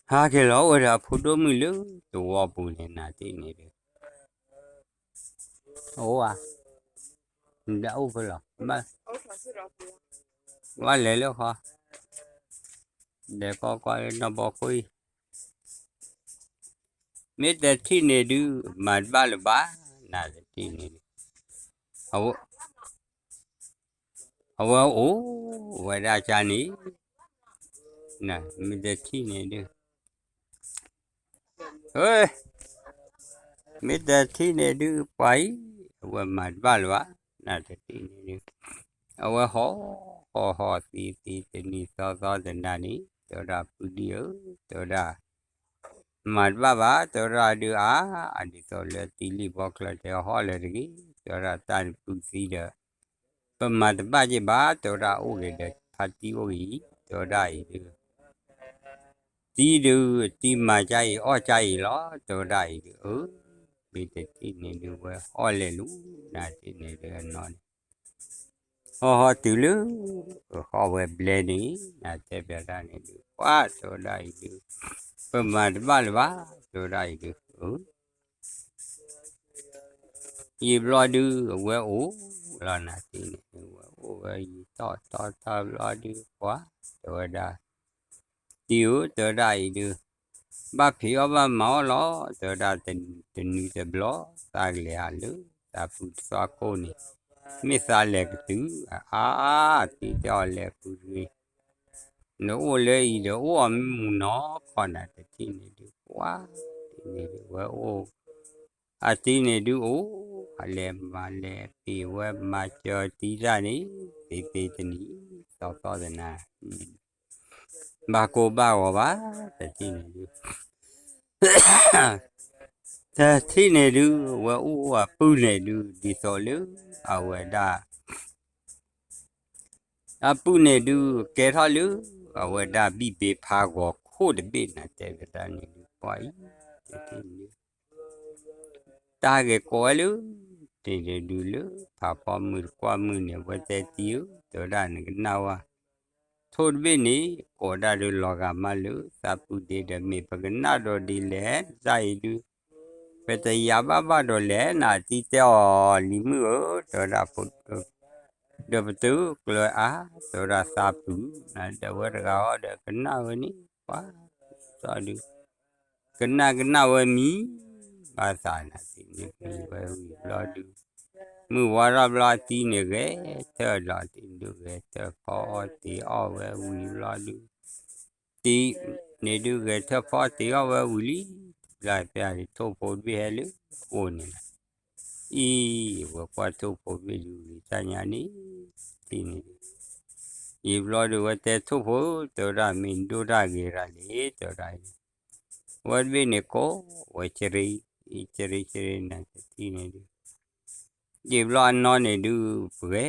ဟးက့ၤလီၤအိၣ်ဝဲဒီးအဖိဒိၣ်မုၣ်လၢသဝီပူၤန့ၣ် နတထံၣ်န့ၣ်ဒုး, အိၣ်ဧါ, နဒၣ်အိၣ်ဖဲလီၤ, ဘၣ်လဲၤလၢဃီ, လဲၤကီကီလၢနီၢ်ဘီခိၣ်အံၤ, မ့ၢ်တထံၣ်န့ၣ်ဒုး မၤတဘၣ်လၢၤဘၣ်, နတထံၣ်န့ၣ်ဒုး, အဝဲအိၣ်ဝဲဒၣ်ကန့ၣ်, မ့ၢ်တထံၣ်န့ၣ်ဒုး, မ့ၢ်တထံၣ်န့ၣ်ဒုး ပှၤအံၤ, အဝဲမၤတဘၣ်လၢၤဘၣ်, နတထံၣ်န့ၣ်ဒုး, အဝဲဟီၣ်ဟီၣ်ဟီၣ်သံသံတနံၤသီသီတနၤန့ၣ် တဲဝဲဒၣ်ပုၢ်ဒံၣ်ဧၢ, တဲဝဲဒၣ် မၤတဘၣ်ဘၣ်, တဲဝဲဒၣ်ဒုးအါ, ဒ်သိးလၢတံၤလံၣ်ဘီချၢတဲဟီၣ်လၢၤတဂ့ၤ, တဲဝဲဒၣ်တၢ်နပုၢ်သံဒီး ပမၤတဘၣ်က့ၤဘၣ်, တဲဝဲဒၣ်အိၣ်က့ၤဒီးဖါတံၢ်အိၣ်က့ၤအံၤ, တဲဝဲဒၣ်အံၤဒုး, တံၤဒုး တံၤမၤကါအံၤ အီၣ်ကါအံၤလီၤ, တဲဝဲဒၣ်အံၤဒုး, အၢ, မ့ၢ်တထံၣ်န့ၣ်ဒုး ဝဲအီၣ်လဲၤလူၤ, နတထံၣ်န့ၣ်ဒုးအနီၢ်န့ၣ် ဟီၣ်ဟီၣ်တုၤလၢ ဟီၣ်ဝဲဘျဲၣ်န့ၣ် နတဲပျးတၢ်န့ၣ်ဒုး ပှၤတဲဝဲဒၣ်အံၤဒုး ပမၤတဘၣ်လၢၤဘၣ် တဲဝဲဒၣ်အံၤဒုး ယံာ်ဘျီဒုး အဝဲအိၣ်လီၤနၤတထံၣ်န့ၣ် ဝဲအိၣ်ဝဲယံာ်ထီၣ်ထီၣ်ထီၣ်ဘျီဒုး ပှၤတဲဝဲဒၣ် တံၤဧၢ တဲဝဲဒၣ်အံၤဒုး ဘၣ်ဖံးအီၣ်ဘၣ်မၤအီၣ်လီၤ တဲဝဲဒၣ် တနံၤတဘျီ သးကလဲၤဟးလၢ သးပုၢ်တသီခိၣ်န့ၣ် မ့ၢ်သးလဲၤကတုၤ အါ တံၤတဲအီၤလဲၤဖုတဂ့ၤ နအိၣ်လၢအံၤဒီးအိၣ်အီၤမ့ၢ်မူနီၢ်ခီနၤတထံၣ်န့ၣ်ဒုး ပှၤတထံၣ်န့ၣ်ဒုး ဝဲအိၣ် အတံၤန့ၣ်ဒုးအိၣ် အလဲၤမၤလဲၤပ့ၤဝဲမၤစၢၤတံၤတၢ်န့ၣ် သ့သ့တနံၤ သီသီသနၤ ဘၣ်ကိၢ်ဘၣ်ဂီၤဘၣ် တထံၣ်န့ၣ်ဒုး တထံၣ်န့ၣ်ဒုး ဝဲအိၣ်အပုၢ်န့ၣ်ဒုး ဒ်သိးလၢ အဝဲဒၣ် အပုၢ်န့ၣ်ဒုး ကဲထီၣ်လၢ အဝဲဒၣ်ဘံၣ်ဘ့ဖးဂီၤခိၣ်တဘ့ၣ်နၤ တဲဝဲဒၣ်န့ၣ်ဒုး ပှၤအံၤ တထံၣ်န့ၣ်ဒုး တၢ်ဟဲက့ၤကိးဝဲလၢ တ့ၢ်ဒုးလၢ ဖးဖီမုၢ်တကွၢ်မုၢ်န့ၣ် ဝဲတဲတံၤဧၢ တဲဝဲဒၣ်နကနၣ်ဝဲ ထိၣ်တဘ့ၣ်န့ၣ် ကိးဒၣ်ဒုးလီၤဂာ်မးလၢ သးပုၢ်ဒ့ဒီးမ့ၢ်ပကနၣ်ဒီးဒ်လဲၣ် တၢ်အံၤဒုး ပတယၤဘၣ်ဘၣ်ဒီးလဲၣ် နတံၤတဲအီၤလံၤမုၣ်ဧၢ တဲဝဲဒၣ် ဒီးပတုာ်ကျၢၤအါ တဲဝဲဒၣ်သးပုၢ် နဒီးဝဲတဂၤအီၤဒီးကနၣ်ဝဲန့ၣ် ပှၤ စီၤဒုး ကနၣ်ကနၣ်ဝဲမံၤ ဘၣ်သးနၤတံၤန့ၣ် မံၤဝဲဝံၤဘျီဒုး မုၢ်ဝါထီၣ်ဘျီအတံၤန့ၣ်ဂဲၤထၢၣ်လီၤ တံၤဒုးဂဲၤထၢၣ်ဖီအီၣ်တ့ၤအီၣ်ဝဲဝံၤဘျီဒုး တံၤန့ၣ်ဒုးဂဲၤထၢၣ်ဖီတ့ၤအီၣ်ဝဲဝံၤလံ လၢပျၢ်ထိၣ်ဖိတဘ့ၣ်ဟဲလၢအအိၣ်န့ၣ်လီၤ အံၤ ဝဲကွၢ်ထိၣ်ဖိတဘ့ၣ်ဒုးဂ့ၤတၢ်ညါန့ၣ် တံၤန့ၣ်ဒုး ယံာ်ဘျီဒုးဝဲတဲထိၣ်ဖိ တဲဝဲဒၣ်မ့ၢ်ဒိၣ်တၢ်ဂ့ၤရၤလံ တဲဝဲဒၣ် ဝဲတဘ့ၣ်န့ၣ်ကိးဝဲ ကရံ ကရံကရံနၤတထံၣ်န့ၣ်ဒုး ယံာ်ဘျီအနီၢ်န့ၣ်ဒုး ပှဲၤ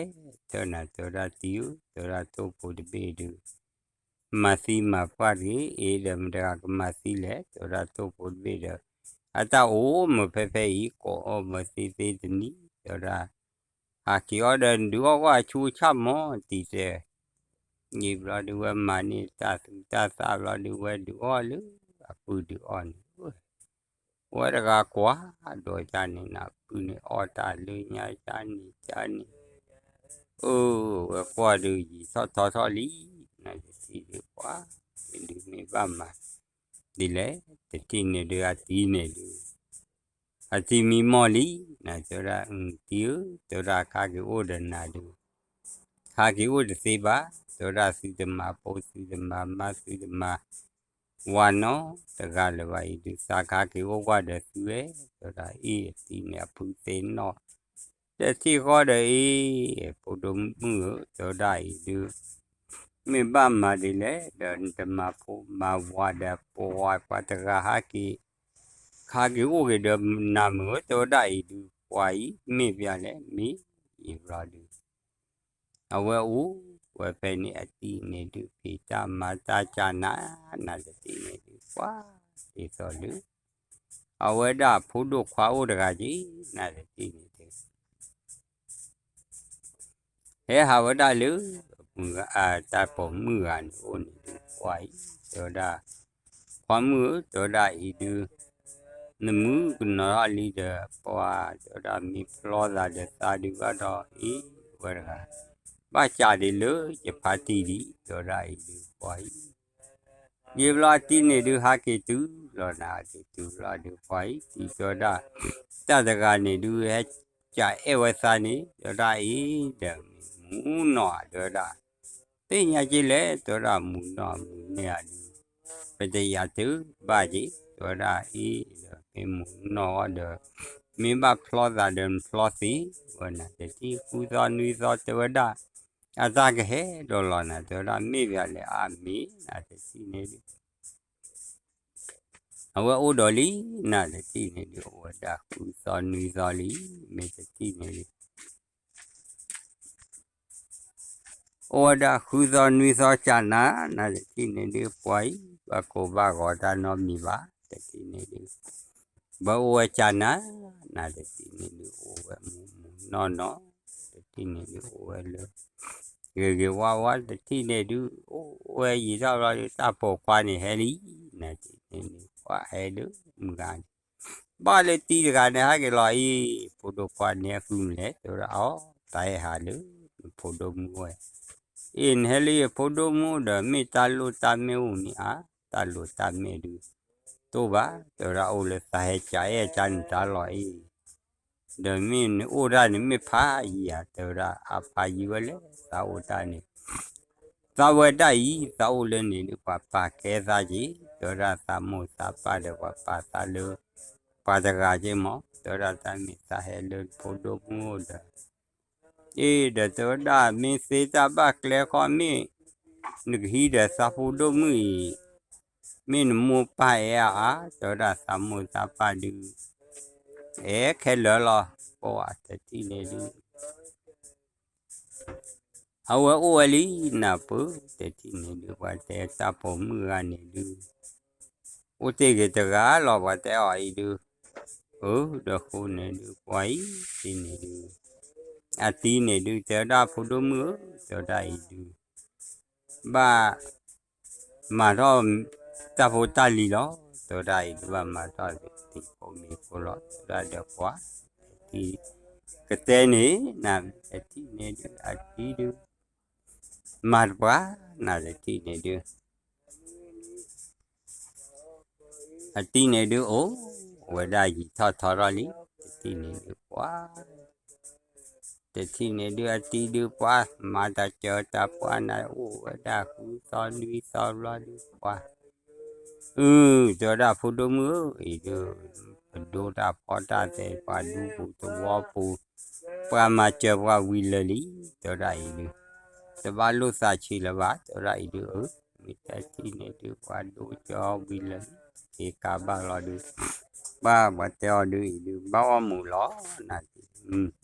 ထၢၣ်နၤ တဲဝဲဒၣ်တံၤဧၢ တဲဝဲဒၣ်ထိၣ်ဖိတဘ့ၣ်ဒုး မၤသံမၤပှၢ်တဂ့ၤ အ့ဒီးမတၤတဂၤကမၤသံလဲၣ် တဲဝဲဒၣ်ထိၣ်ဖိတဘ့ၣ်ဒီး အတၢ်အိၣ်မုာ်ဖဲဖဲအံၤ ကိးအီၣ်မၤသံသ့တနံၤ တဲဝဲဒၣ် ဟးက့ၤအီၣ်ဒီးဒုးအီၣ်ကွၢ်ဆူဆၣ်မီၤ တံၤတဲ ယံာ်ဘျီဒုးဝဲမၤန့ၢ်တၢ်သူတၢ်သၣ်ဘျီဒုးဝဲဒုးအီၣ်လၢ အပုၢ်ဒုးအီၣ်န့ၣ် ဝဲတဂၤကွၢ်ဒီးကန့ၣ် နပုၢ်န့ၣ်အီၣ်တၢ်လၢညါကန့ၣ်ကန့ၣ် အၢ ဝဲကွၢ်ဒုးယံာ်ထီၣ်ထီထီၣ်လံ နတထံၣ်ဒုးပှၤ ဒုးမ့ၢ်ဘၣ်မၤ ဒ်လဲၣ် တထံၣ်န့ၣ်ဒုးအတံၤန့ၣ်ဒုး အတံၤမံမီၢ်လံ နတဲဝဲဒၣ် တံၤဧၢ တဲဝဲဒၣ်ခါက့ၤအိၣ်ဒီးနၤဒုး ခါက့ၤအိၣ်တသ့ဘၣ် တဲဝဲဒၣ်သုတမၤဖိသုတမၤမါသုတမၤ ဝၤနီတဂၤလၢၤဘၣ်အံၤဒုး သးခါက့ၤအိၣ်ကွၢ်ဒီးသုဝဲ တဲဝဲဒၣ်အ့ၣ် အတံၤန့ၣ်အဖုသ့ၣ်နီၣ် တထံၣ်ဃီဒီးအ့ၣ် ဖိဒိၣ်မုၣ်ဧၢ တဲဝဲဒၣ်အံၤဒုး မ့ၢ်ဘၣ်မၤဒ်လဲၣ်ဒီး နတမၤဖိမၤဝၤဒီး ပှၤပှၤတဂၤဟဲက့ၤ ဟဲက့ၤအိၣ်က့ၤဒီးနၤမုၢ်ဧၢ တဲဝဲဒၣ်အံၤဒုး ပှၤအံၤ မ့ၢ်ပျၢ်လဲၣ် မ့ၢ်အံၤဘျီဒုး အဝဲအိၣ်ဝဲဖဲန့ၣ်အတံၤန့ၣ်ဒုး ဖံးတၢ်မၤတၢ်ကၢ်နၤ နတတံၤန့ၣ်ဒုး ပှၤဒ်သိးလၢ အဝဲဒၣ်ဖိဒိၣ်ခွါအိၣ်တဂၤက့ၤ နတတံၤန့ၣ်ဒုး ဟဲဟးဝဲဒၣ်လၢ တၢ်ပိာ်မုၣ်ဂၤန့ၣ်အိၣ်န့ၣ်ဒုး ပှၤအံၤ တဲဝဲဒၣ် ခွါမုၣ်ဧၢ တဲဝဲဒၣ်အံၤဒုး နမုၣ်ကနီၤထီၣ်လံဒီး ပှၤတဲဝဲဒၣ် မ့ၢ်ဖျီသးဒီးသးဒုးဘၣ်ဒီး အ့ၣ် ဝဲတဂၤ ဘၣ်ကးဒံးလၢယဖါတံၢ်ဒံး တဲဝဲဒၣ်အံၤဒုး ပှၤအံၤ ယံာ်ဘျီအတံၤန့ၣ်ဒုး ဟးက့ၤတုၤလီၤနၤ က့ၤတုၤဘျီဒုး ပှၤအံၤ တံၤတဲဝဲဒၣ် တၢ်တဂၤန့ၣ်ဒုး ဟဲကးအဲၣ်ဝဲသးန့ၣ် တဲဝဲဒၣ်အံၤဒီး မ့ၢ်မူနီၢ်ဧါ တဲဝဲဒၣ် သ့ၣ်ညါက့ၤလဲၣ် တဲဝဲဒၣ် မူနီၢ်မူန့ၢ်ဧါဒုး ပတယၤတုၤဘၣ်က့ၤ တဲဝဲဒၣ်အံၤဒီး မ့ၢ်မူနီၢ်အီၤဒီး မ့ၢ်ဘၣ်ဖျီသးဒီးနဖျီသ့ ဝဲနၤတထံၣ်ဃုသီနွံသီတဲဝဲဒၣ် အတၢ်ကဟဲဒီးလီၤနၤ တဲဝဲဒၣ် မ့ၢ်ပျၢ်လဲၣ် အါမ့ၢ်နၤတထံၣ်န့ၣ်ဒုး အဝဲအိၣ်ဒီးလံ နၤတထံၣ်န့ၣ်ဒုး အိၣ်ဝဲဒၣ်ဃုသီနွံသီလံ မ့ၢ်တထံၣ်န့ၣ်ဒုး အိၣ်ဝဲဒၣ်ဃုသီနွံသီကၢ်နၤ နၤတထံၣ်န့ၣ်ဒုး ပှၤအံၤ ဘၣ်ကိၢ်ဘၣ်ဂီၤတၢ်နီတမံၤဘၣ် တထံၣ်န့ၣ်ဒုး ဘၣ်အိၣ်ဝဲကၢ်နၤ နၤတထံၣ်န့ၣ်ဒုး အိၣ်ဝဲမူမူနီၢ်နီၢ် တထံၣ်န့ၣ်ဒုး အိၣ်ဝဲလၢ ဂ့ၤဂ့ၤဝါဝါ တထံၣ်န့ၣ်ဒုး အိၣ်ဝဲယံာ်ထီၣ်ဘျီဒုး တၢ်ပိာ်ခွါန့ၣ်ဟဲလံ နၤတထံၣ်န့ၣ်ဒုး ပှၤဟဲလၢမုၢ်ဂၤန့ၣ် ဘၣ်လၢတံၤတဂၤန့ၣ် ဟဲက့ၤလီၤအံၤ ဖိဒိၣ်ခွါန့ၣ်ဟဲဃုမနုၤလဲၣ် တဲဝဲဒၣ်အီၤ သးဟဲဟးလၢ ဖိဒိၣ်မုၣ်အိၣ်ဝဲ အ့ၣ် နဟဲလၢယဖိဒိၣ်မုၣ်အိၣ်ဒီး မ့ၢ်တၢ်လိၣ်တၢ်မဲၣ်အိၣ်န့ၣ်ဧါ တၢ်လိၣ်တၢ်မဲၣ်ဒုး တအိၣ်ဘၣ် တဲဝဲဒၣ် အိၣ်လၢသးဟဲကးအဲၣ်ကၢ်နတၢ်လီၤအံၤ ဒီးမ့ၢ်နအိၣ်တၢ်န့ၣ် မ့ၢ်ဖးယံၤဧါ တဲဝဲဒၣ် အဖးယံၤဝဲလဲၣ် သးအိၣ်တၢ်န့ၣ် သးဝဲဒၣ်အံၤ သးအိၣ်လၢန့ၣ်ဒုး ပှၤပာ်ကဲသးက့ၤ တဲဝဲဒၣ် သးမိၢ်သးပၢ်ဒီး ပှၤပာ်သးလၢ ပှၤတဂၤက့ၤမး တဲဝဲဒၣ် တၢ်မ့ၢ်သးဟဲလၢဖိဒိၣ်မုၣ်အိၣ်ဒီး အ့ၣ် ဒီးတဲဝဲဒၣ် မ့ၢ်သ့တၢ်ဘၣ်ကျဲခီ မ့ၢ် နကဟံးဒီးသးဖိဒိၣ်မုၣ်အံၤ မ့ၢ်နမိၢ်ပၢ်အဲၣ်အါအါ တဲဝဲဒၣ် သးမိၢ်သးပၢ်ဒုး အဲၣ်ခဲလၢာ်လီၤ ပှၤတထံၣ်န့ၣ်ဒုး အဝဲအိၣ်ဝဲလံ နၢ်ပၢၢ် တထံၣ်န့ၣ်ဒုး ပှၤတဲတၢ်ပိာ်မုၣ်ဂၤန့ၣ်ဒုး အိၣ်တ့ၢ်ဂ့ၤတဂၤလီၤ ပှၤတဲအီၤအံၤဒုး အၢ ဒီးဃိန့ၣ်ဒုး ပှၤအံၤတထံၣ်န့ၣ်ဒုး အတံၤန့ၣ်ဒုး တဲဝဲဒၣ်ဖိဒိၣ်မုၣ်ဧၢ တဲဝဲဒၣ်အံၤဒုး ဘၣ် မၤထီၣ် တၢ်ဖိတၢ်လံၤလီၤ တဲဝဲဒၣ်အံၤဒုး ဘၣ်မၤထီၣ်သ့ၣ်ဖိမ့ၤဖိလီၤ တဲဝဲဒၣ်ဒီးပှၤ ကတဲန့ၣ် နတထံၣ်န့ၣ်ဒုး အတံၤဒုး မၤတပှၤ နတထံၣ်န့ၣ်ဒုး အတံၤန့ၣ်ဒုး အိၣ်ဝဲဒၣ်ယံာ်ထီၣ်ထီထီၣ်လံ တထံၣ်န့ၣ်ဒုး ပှၤ တထံၣ်န့ၣ်ဒုး အတံၤဒုး ပှၤ မၤတၢ်စၢၤတၢ် ပှၤနၢ်အိၣ်ဝဲဒၣ်ဃုသီနွံသီဘျီဒုး ပှၤ အု တဲဝဲဒၣ်ဖိဒိၣ်မုၣ်ဧၢ အံၤဒုး ပဒိတၢ်ဖီတၢ်သဲ ပှၤဒူပူၤသဝီပူၤ ပှၤမၤစၢၤပှၤဝံၤလၢာ်လံ တဲဝဲဒၣ်အံၤဒုး တဘၣ်လိၣ်သးဆံးလၢၤဘၣ် တဲဝဲဒၣ်အံၤဒုး အၢ မ့ၢ်တထံၣ်န့ၣ်ဒုး ပှၤဒိစၢၤဝံၤလၢာ်လံ က့ၤကးဘၣ်လီၤဒုး ပှၤ ပှၤတဲအီၤဒုးအံၤဒုး ဘၣ်အီၣ်မူၤလီၤ န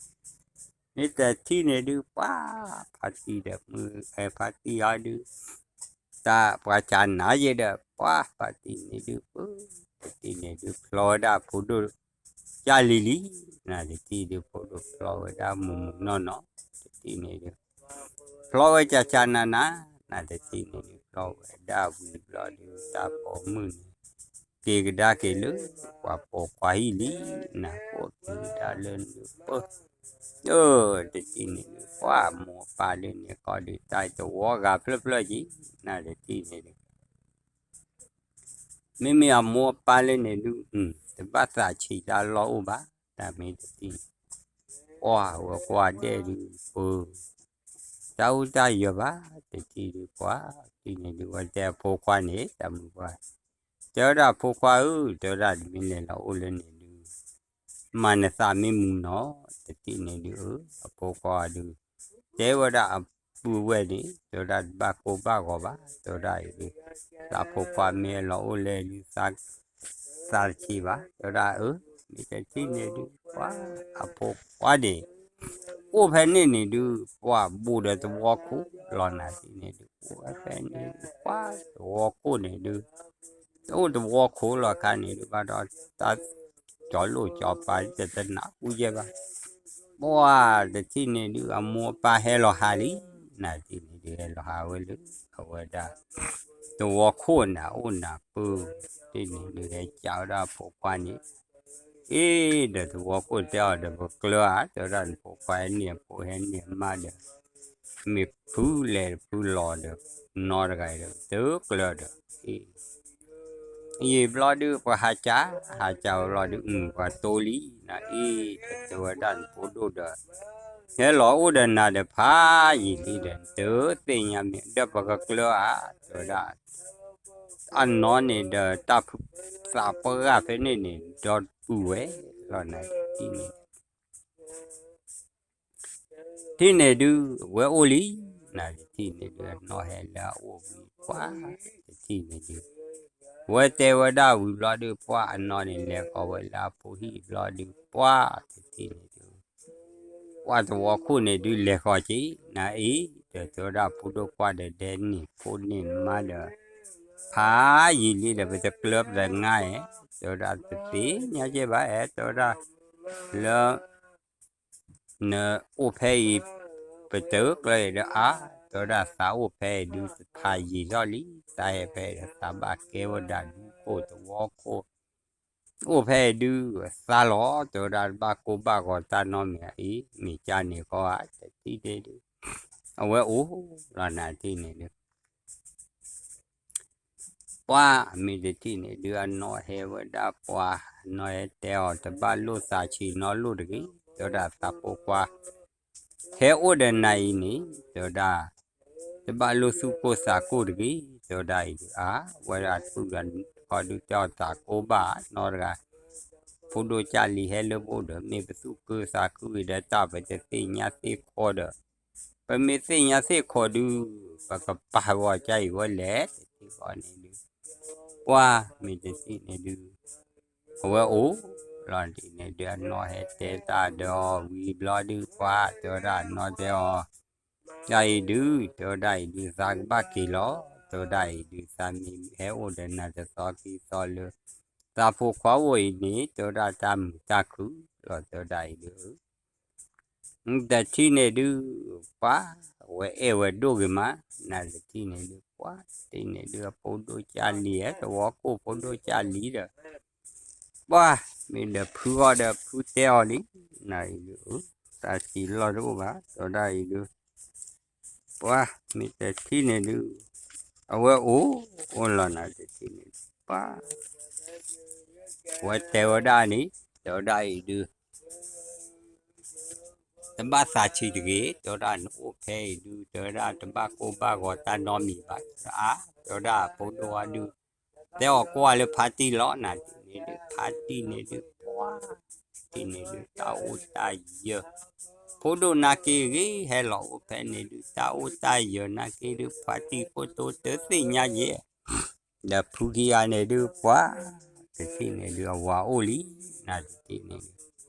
မ့ၢ်တထံၣ်န့ၣ်ဒုး ပှၤ ဖါတံၢ်ဒီးမုၢ် ဖါတံၢ်အီၤဒုး တၢ်ပှၤကနၤယဲဒီး ပှၤ ဖါတံၢ်န့ၣ်ဒုး ပၢ တထံၣ်န့ၣ်ဒုး ဖျီဝဲဒၣ်ဖိဒိၣ် ကၢ်လံၤလံ နတထံၣ်ဒုး ဖိဒိၣ်ဖျီဝဲဒၣ်မုၢ်မုၢ်နီၢ်နီၢ် တထံၣ်န့ၣ်ဒုး ဖျီဝဲကၢ်ကၢ်နၤနၤ နတထံၣ်န့ၣ်ဒုး ဖျီဝဲဒၣ်ဝံၤဘျီဒုး တၢ်ပိာ်မုၣ်န့ၣ် က့ၤကဒါက့ၤလၢ ပှၤပိာ်ခွါဟံၣ်လံ နၢ်ပၢၢ်က့ၤကဒါလၢနၢ်ပၢၢ် အၢ တထံၣ်န့ၣ်ဒုး ပှၤမိၢ်ပၢ်လၢန့ၣ်ကီၢ်ဒုး တၢ်တဝီဂၤဖျၢၣ်ဖျၢၣ်က့ၤ နတထံၣ်န့ၣ်ဒုး မ့မ့ၢ်အမိၢ်အပၢ်လၢန့ၣ်ဒုး တဘၣ်သးဆံးတၢ်လီၢ်အိၣ်ဘၣ် တၢ်မ့ၢ်တထံၣ်န့ၣ် ပှၤဝဲကွၢ်ဒဲးဒုး ပၢ တၢ်အိၣ်တၢ်ယၢၤဘၣ် တထံၣ်ဒုး ပှၤ တထံၣ်န့ၣ်ဒုး ဝဲတဲအဖိခွါန့ၣ် တၢ်မုၢ်ပှၢ် တဲဝဲဒၣ်အဖိခွါဧၢ တဲဝဲဒၣ် နမ့ၢ်လဲၤလီၤအိၣ်လၢန့ၣ်ဒုး မၤနသးမ့ၢ်မုာ်နီၢ် တထံၣ်န့ၣ်ဒုး အၢ အဖိခွါဒုး တဲဝဲဒၣ် ပှၤလၢအပုၢ်ဝဲၢ်န့ၣ် တဲဝဲဒၣ်တဘၣ်ကိၢ်ဘၣ်ဂီၤဘၣ် တဲဝဲဒၣ်အံၤဒုး, သးဖိခွါမ့ၢ်လီၤအိၣ်လဲၣ်ဒုး သးတဆံးဘၣ် တဲဝဲဒၣ်အၢ, မ့ၢ်တထံၣ်န့ၣ်ဒုး ပှၤအဖိခွါန့ၣ် အိၣ်ဖဲန့ၣ်န့ၣ်ဒုး ပှၤဘူးဒီးသဝီခိၣ်လီၤနၤထံၣ်န့ၣ်ဒုး အိၣ်ဝဲဖဲန့ၣ် ပှၤသဝီခိၣ်န့ၣ်ဒုး တအိၣ်သဝီခိၣ်လီၤခါန့ၣ်ဒုး ဘၣ်ဒီးတၢ်ကၠီလိာ်ကၠီပၤတတနၢ်ဟူယဲၢ်ဘၣ်, ပှၤတထံၣ်န့ၣ်ဒုး အမိၢ်အပၢ်ဟဲလီၤဟးလံ, နၤထံၣ်န့ၣ်ဒုး ဟဲလီၤဟးဝဲလၢ အဝဲဒၣ် သဝီခိၣ်နၤအိၣ်နၤပၢၢ်, ထံၣ်န့ၣ်ဒုး ဟဲကးဝဲဒၣ်အဖိခွါန့ၣ် အ့ ဒီးသဝီခိၣ်တဲအီၤဒီး ပကျၢၤဧါ တဲဝဲဒၣ် နဖိခွါဟဲန့ၢ်အဖိဟဲန့ၢ်အမါဒီး မ့ၢ်ဖုလဲၤဖုလီၤဒီး နီတဂၤဒီး တကျၢၤဒီး အ့ ယံာ်ဘျီဒုး ပှၤဟးကး, ဟးကးဝဲဘျီဒုး အုၣ် ပှၤတိလံ, နအ့ တဲဝဲဒၣ်နဖိဒိၣ်ဒီး ဟဲလီၤအိၣ်ဒီးနၤဒီးဖးယံာ်လံဒီး နတသ့ၣ်ညါမ့ၢ် ဒီးပကကျၢၤဧါ တဲဝဲဒၣ် အနီၢ်န့ၣ်ဒီး တၢ်ဖုသးပှၢ်ဂၤဖဲန့ၣ်န့ၣ် ဒီပုၢ်ဝဲၢ်လီၤနၤတထံၣ်န့ၣ် ထံၣ်န့ၣ်ဒုး အဝဲအိၣ်လံ, နၤတထံၣ်န့ၣ်ဒုး အနီၢ်ဟဲလၢအအိၣ်ဝံၤ ပှၤတထံၣ်န့ၣ်ဒုး အဝဲတဲဝဲဒၣ်ဝံၤဘျီဒုး ပှၤအနီၢ်န့ၣ် လဲၤဃီၤဝဲလၢအဖိဟံၣ်ဘျီဒုး ပှၤတထံၣ်န့ၣ်ဒုး ပှၤသဝီခိၣ်န့ၣ်ဒုး လဲၤဃီၤက့ၤ နၤအ့ ဒီးတဲဝဲဒၣ်ဖိဒိၣ်ခွါဒီး ဒဲန့ၣ်ဖိန့ၣ်မါဒီး ဖးယံာ်လံဒီး ပတကျၢၤပတငါဧဲ, တဲဝဲဒၣ်တသ့ၣ်ညါကဲဘၣ်ဧဲ တဲဝဲဒၣ် လၢ နအိၣ်ဖဲအံၤ ပတကျၢၤအံၤဒီးအါ, တဲဝဲဒၣ်သးအိၣ်ဖဲအံၤဒုး တဖးယံာ်ထီၣ်လံ, သးဟဲဖဲဒီးသးဘၣ်ကဲဝဲဒၣ်ဒုး ကိၣ်သဝီခိၣ် အိၣ်ဖဲအံၤဒုး သးလီၤ တဲဝဲဒၣ်တဘၣ်ကိၢ်ဘၣ်ဂီၤတၢ်နီတမံၤအံၤ မ့ၢ်ကၢ်န့ၣ်ဃီဧါ တထံၣ်န့ၣ်ဒုး အဝဲအိၣ်လီၤနၤထံၣ်န့ၣ်ဒုး ပှၤမ့ၢ်တထံၣ်န့ၣ်ဒုး အနီၢ်ဟဲဝဲဒၣ်ပှၤ အနီၢ်ဟဲတဲအီၤ တဘၣ်လိၣ်သးဆံးနီတလိၣ်တဂ့ၤ, တဲဝဲဒၣ်သးဖိခွါ ဟဲအိၣ်ဒီးနၤအံၤန့ၣ် တဲဝဲဒၣ် တဘၣ်လိၣ်သူၣ်ကိၢ်သးကိၢ်တဂ့ၤ, တဲဝဲဒၣ်အံၤဒုး အါ ဝဲဒၣ်သူၣ်ဒီးဃီဒုးတဲအီၤသးကိၢ်ဘၣ်နီတဂၤ, ဖိဒိၣ်ကၢ်လံၤဟဲလၢပအိၣ်ဒီး မ့ၢ်ပသူၣ်ကၢသးကုၢ်ဂ့ၤဒီးတၢ် ပတသ့ၣ်ညါသ့ၣ်ခီဒီး ပမ့ၢ်သ့ၣ်ညါသ့ၣ်ခီဒုး ပကပာ်ဝဲကၢ်အံၤဝဲလဲၣ် တထံၣ်ဃီန့ၣ်ဒုး ပှၤမ့ၢ်တထံၣ်န့ၣ်ဒုး အဝဲအိၣ်လီၤဒ်န့ၣ်ဒုး အနီၢ်ဟဲတဲတၢ်ဒီးအီၤဝံၤဘျီဒုး ပှၤတဲဝဲဒၣ်အနီၢ်တဲအီၤ တၢ်အံၤဒုး တဲဝဲဒၣ်အံၤဒုး သးကဘၣ်က့ၤလီၤ, တဲဝဲဒၣ်အံၤဒုး သးမ့ၢ်ဟဲအိၣ်ဒီးနၤတသီခံသီလၢ သးဖိခွါအိၣ်အံၤန့ၣ် တဲဝဲဒၣ်တၢ်မုာ်တၢ်ခုၣ်လီၤ တဲဝဲဒၣ်အံၤဒုး တထံၣ်န့ၣ်ဒုး ပှၤ အဝဲအဲၣ်ဝဲဒိၣ်ဂ့ၤမး နတထံၣ်န့ၣ်ဒုး ပှၤတထံၣ်န့ၣ်ဒုး အဖိဒိၣ်ကၢ်လံၤ သဝီခိၣ်ဖိဒိၣ်ကၢ်လံၤဒီး ပှၤ မ့ၢ်ဒီးဖုဂီၢ်ဒီးဖုတဲအီၤလံ နအံၤဒုး သးဆံးလီၢ်တအိၣ်ဘၣ် တဲဝဲဒၣ်အံၤဒုး ပှၤမ့ၢ်တထံၣ်န့ၣ်ဒုး အဝဲအိၣ် အိၣ်လီၤနၤတထံၣ်န့ၣ် ပှၤ အဝဲတဲဝဲဒၣ်န့ၣ် တဲဝဲဒၣ်အံၤဒုး တဘၣ်သးဆံးတဂ့ၤ တဲဝဲဒၣ်နအိၣ်ဖဲအံၤဒုး တဲဝဲဒၣ်တဘၣ်ကိၢ်ဘၣ်ဂီၤတၢ်နီတမံၤဘၣ် တဲဝဲဒၣ်အါ တဲဝဲဒၣ်အဖိဒိၣ်ဝဲဒုး တဲအီၤကွၢ်လၢဖါတံၢ်လီၤ နၤတထံၣ်န့ၣ်ဒုး ဖါတံၢ်န့ၣ်ဒုး ပှၤ တထံၣ်န့ၣ်ဒုး တၢ်အိၣ်တၢ်ယၢၤ ဖိဒိၣ်နာ်က့ဂ့ၤ ဟဲလီၤအိၣ်ဖဲန့ၣ်ဒုး တၢ်အိၣ်တၢ်ယၢၤနာ်က့ဒုး ဖါတံၢ်ခိၣ်တိတသ့ၣ်ညါယဲၢ် ဒီးဖုခံဂၤန့ၣ်ဒုး ပှၤ တထံၣ်န့ၣ်ဒုး အဝၤအိၣ်လံ နၤတထံၣ်န့ၣ်ဒုး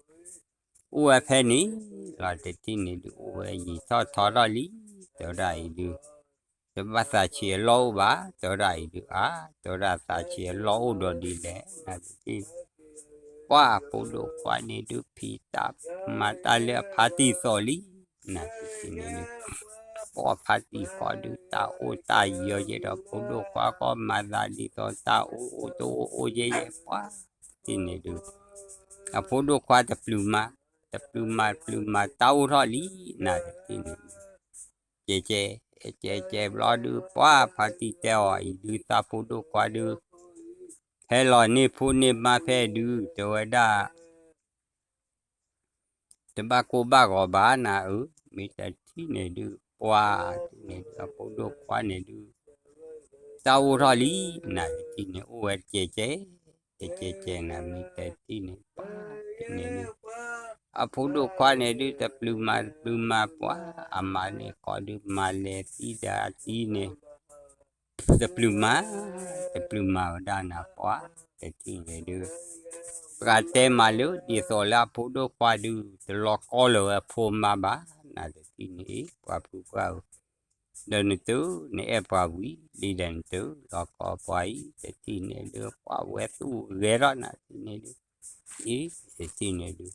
အိၣ်ဝဲဖဲန့ၣ်လီၤ တထံၣ်န့ၣ်ဒုး အိၣ်ဝဲယံာ်ထီၣ်ထီထီၣ်လံ တဲဝဲဒၣ်အံၤဒုး တဘၣ်သးဆံးအလီၢ်အိၣ်ဘၣ် တဲဝဲဒၣ်အံၤဒုး အါ တဲဝဲဒၣ်သးဆံးအလီၢ်အိၣ်ဒီးဒ်လဲၣ် နၤတထံၣ် ပှၤဖိဒိၣ်ခွါန့ၣ်ဒုး ဖံးတၢ်မၤတၢ်လၢအဖါတံၢ်သီလံ နၤတထံၣ်န့ၣ်ဒုး ပှၤဖါတံၢ်ဃီဒုး တၢ်အိၣ်တၢ်ယၢၤယဲၢ်ဒီး ဖိဒိၣ်ခွါဃီမၤသးဒ်သိး တၢ်အိၣ်အိၣ်တအိၣ်အိၣ်ယဲၢ်ယဲၢ် ပှၤတထံၣ်န့ၣ်ဒုး အဖိဒိၣ်ခွါတပျုာ်မၤ တပျုာ်မၤတပျုာ်မၤ တၢ်အိၣ်ထီၣ်လံ နၤတထံၣ်န့ၣ်ဒုး ကဲကဲ ကဲကဲဘျီဒုး ပှၤဖါတံၢ်တဲအီၤအံၤဒုး သးဖိဒိၣ်ခွါဒုး ဟဲလီၤန့ၢ်ဖိန့ၢ်မါဖဲဒုး တဲဝဲဒၣ် တဘၣ်ကိၢ်ဘၣ်ဂီၤဘၣ်နၤဧၢ, မ့ၢ်တထံၣ်န့ၣ်ဒုး ပှၤတထံၣ်န့ၣ်ဒုး အဖိဒိၣ်ခွါန့ၣ်ဒုး တၢ်အိၣ်ထီၣ်လံ နၤတထံၣ်န့ၣ် အိၣ်ဝဲတကဲးကဲး တကဲးကဲးနၤ မ့ၢ်တထံၣ်န့ၣ် ပှၤတထံၣ်န့ၣ်ဒုး အဖိဒိၣ်ခွါန့ၣ်ဒုး တပျုာ်မၤတပျုာ်မၤပှၤ, အမါန့ၣ်ဃီဒုး မၤလဲၤသံဒီးအတံၤန့ၣ် တပျုာ်မၤ, တပျုာ်မၤဝဲဒၣ်နၤပှၤ, တထံၣ်န့ၣ်ဒုး ပှၤတဲမၤလၢ ဒ်သိးလၢအဖိဒိၣ်ခွါဒုး တလီၤကီလၢၤဝဲအဖိမါဘၣ်, နတထံၣ်န့ၣ် ပှၤဖုပှၢ်ဧၢ, ဒီးနတုၤ နအဲၣ်ပှၤဝံၤလံဒီးနတုၤ လီၤကီပှၤအံၤ, တထံၣ်န့ၣ်ဒုး ပှၤဝဲသူၣ်ဂဲၤထီၣ်နၤထံၣ်န့ၣ်ဒုး အံၤ တထံၣ်န့ၣ်ဒုး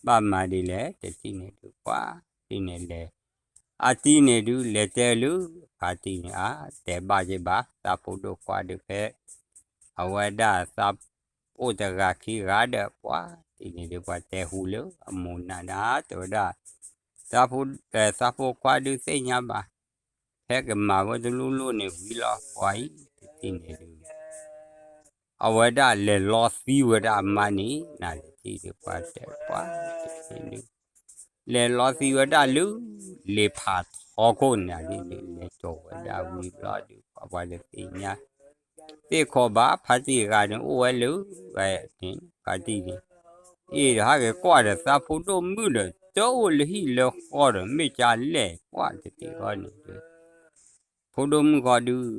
ဘၣ်မၤဒ်လဲၣ် တထံၣ်န့ၣ်ဒုး ပှၤထံၣ်န့ၣ်လဲၤ အတံၤန့ၣ်ဒုး လဲၤတဲလၢ ဖါတံၤန့ၣ် အါ တဲဘၣ်က့ၤဘၣ် သးဖိဒိၣ်ခွါဒုးဖဲ အဝဲဒၣ်သး အိၣ်တဂၤခံဂၤဒီး ပှၤတထံၣ်န့ၣ်ဒုး ပှၤတဲဟူလၢအမိၢ်နၤဒၣ် တဲဝဲဒၣ် သးဖိ သးဖိခွါဒုးသ့ၣ်ညါဘၣ် ဖဲကမၤဝဲတလိၣ်လိၣ်န့ၣ်ဝံၤလီၤ ပှၤအံၤ တထံၣ်န့ၣ်ဒုး အဝဲဒၣ်လဲၤလီသံဝဲဒၣ်အမါန့ၣ် နတထံၣ်ဒုး ပှၤတဲပှၤတထံၣ်န့ၣ်ဒုး လဲၤလီသံဝဲဒၣ်လၢ လ့ဖးထီခိၣ်န့ၣ်ဒ်န့ၣ် လဲၤကၠီၤဝဲဒၣ်ဝံၤဘျီဒုး ပှၤပှၤတသ့ၣ်ညါ သ့ၣ်ခီဘၣ် ဖါတံၢ်တဂၤန့ၣ် အိၣ်ဝဲလၢ ဝဲန့ၣ် ဖါတံၢ်န့ၣ် အ့ၣ်ဒီးဟဲက့ၤကွၢ်ဒီးသးဖိဒိၣ်မုၣ်ဒီး တအိၣ်လၢဟံၣ်လၢဃီဒီး မ့ၢ်ကလဲၤကွၢ်တထံၣ်ဃီန့ၣ်ဒုး ဖိဒိၣ်မုၣ်ဃီဒုး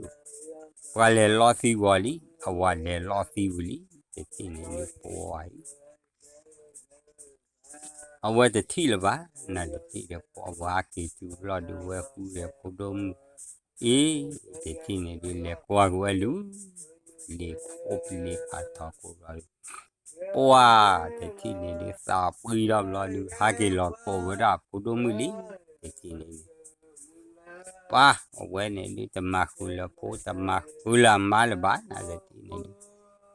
ပှၤလဲၤလီသံဝံၤလံ အဝၤလဲၤလီသံဝံၤလံ တထံၣ်န့ၣ်ဒုး ပှၤအံၤ အဝဲတထံၣ်လၢၤဘၣ် နတထံၣ်ဒီး ပှၤဝၤက့ၤတုၤဘျီဒုး ဝဲဃုဒီးဖိဒိၣ်မုၣ် အ့ၣ် တထံၣ်န့ၣ်ဒုး လဲၤကွၢ်က့ၤဝဲလၢ လ့ခိၣ်လ့ဖးထီခိၣ်ဘျီဒုး ပှၤတထံၣ်န့ၣ်ဒုး သးပှံထီၣ်ဘျီဒုး ဟဲက့ၤလီၤကိးဝဲဒၣ်ဖိဒိၣ်မုၣ်လံ တထံၣ်န့ၣ်ဒုး ပှၤအဝဲန့ၣ်ဒုး တမၤဃုာ်လၢၤဖိ တမၤဃုာ်လၢၤအမါလၢၤဘၣ် နတထံၣ်န့ၣ်ဒုး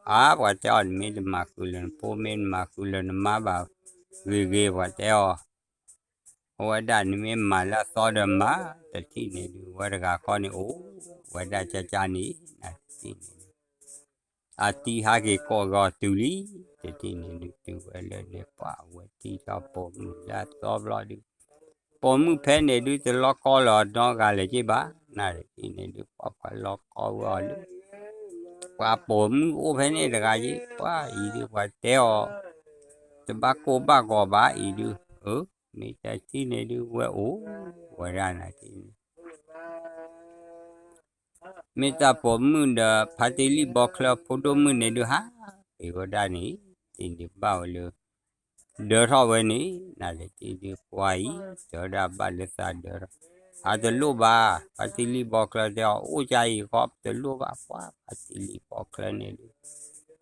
အါ ပှၤတဲအီၤ နမ့ၢ်တမၤဃုာ်လၢၤနဖိ မ့ၢ်နမၤဃုာ်လၢၤနမါဘၣ် ဂ့ၤဂ့ၤ ပှၤတဲအီၤ အဝဲဒၣ်နမ့ၢ်မၤလၢအသီဒီးမၤ တထံၣ်န့ၣ်ဒုး ဝဲတဂၤဃီန့ၣ်အိၣ် ဝဲဒၣ်ကၢ်ကၢ်န့ၣ် နတထံၣ်န့ၣ်ဒုး အတံၤဟဲက့ၤကိးဂီၤတုၤလံ တထံၣ်န့ၣ်ဒုး တုၤဝဲလၢန့ၣ် ပှၤအဝဲတံၤထီၣ်ပိာ်မုၣ်လၢအသီဘျီဒုး ပိာ်မုၣ်ဖဲန့ၣ်ဒုး တလီၤကီလၢၤအနီတဂၤလၢၤက့ဘၣ် နတထံၣ်န့ၣ်ဒုး ပှၤပှၤလီၤကီဝဲအီၤလၢ ပှၤပိာ်မုၣ်အိၣ်ဖဲန့ၣ်တဂၤက့ ပှၤအံၤဒုး ပှၤတဲအီၤ တဘၣ်ကိၢ်ဘၣ်ဂီၤဘၣ်အံၤဒုး အၢ မ့ၢ်တထံၣ်န့ၣ်ဒုး ဝဲအိၣ်ဝဲဒၣ်နၤတထံၣ်န့ၣ် မ့ၢ်တၢ်ပိာ်မုၣ်ဒီး ဖါတံၢ်လံၣ်ဘီချၢဖိဒိၣ်မုၣ်န့ၣ်ဒုး ဟးက့ၤဝဲဒၣ်န့ၣ် တထံၣ်န့ၣ်ဘၣ်ဝဲလၢ ဒၢထီၣ်ဝဲန့ၣ် နတထံၣ်ဒုး ပှၤအံၤ တဲဝဲဒၣ်ဘၣ်လၢသးဒၢထီၣ် အတလိၣ်ဘၣ် ဖါတံၢ်လံၣ်ဘီချၢတဲအီၤ အိၣ်ကါအံၤဃီ တလိၣ်ဘၣ် ပှၤဖါတံၢ်လံၣ်ဘီချၢန့ၣ်ဒုး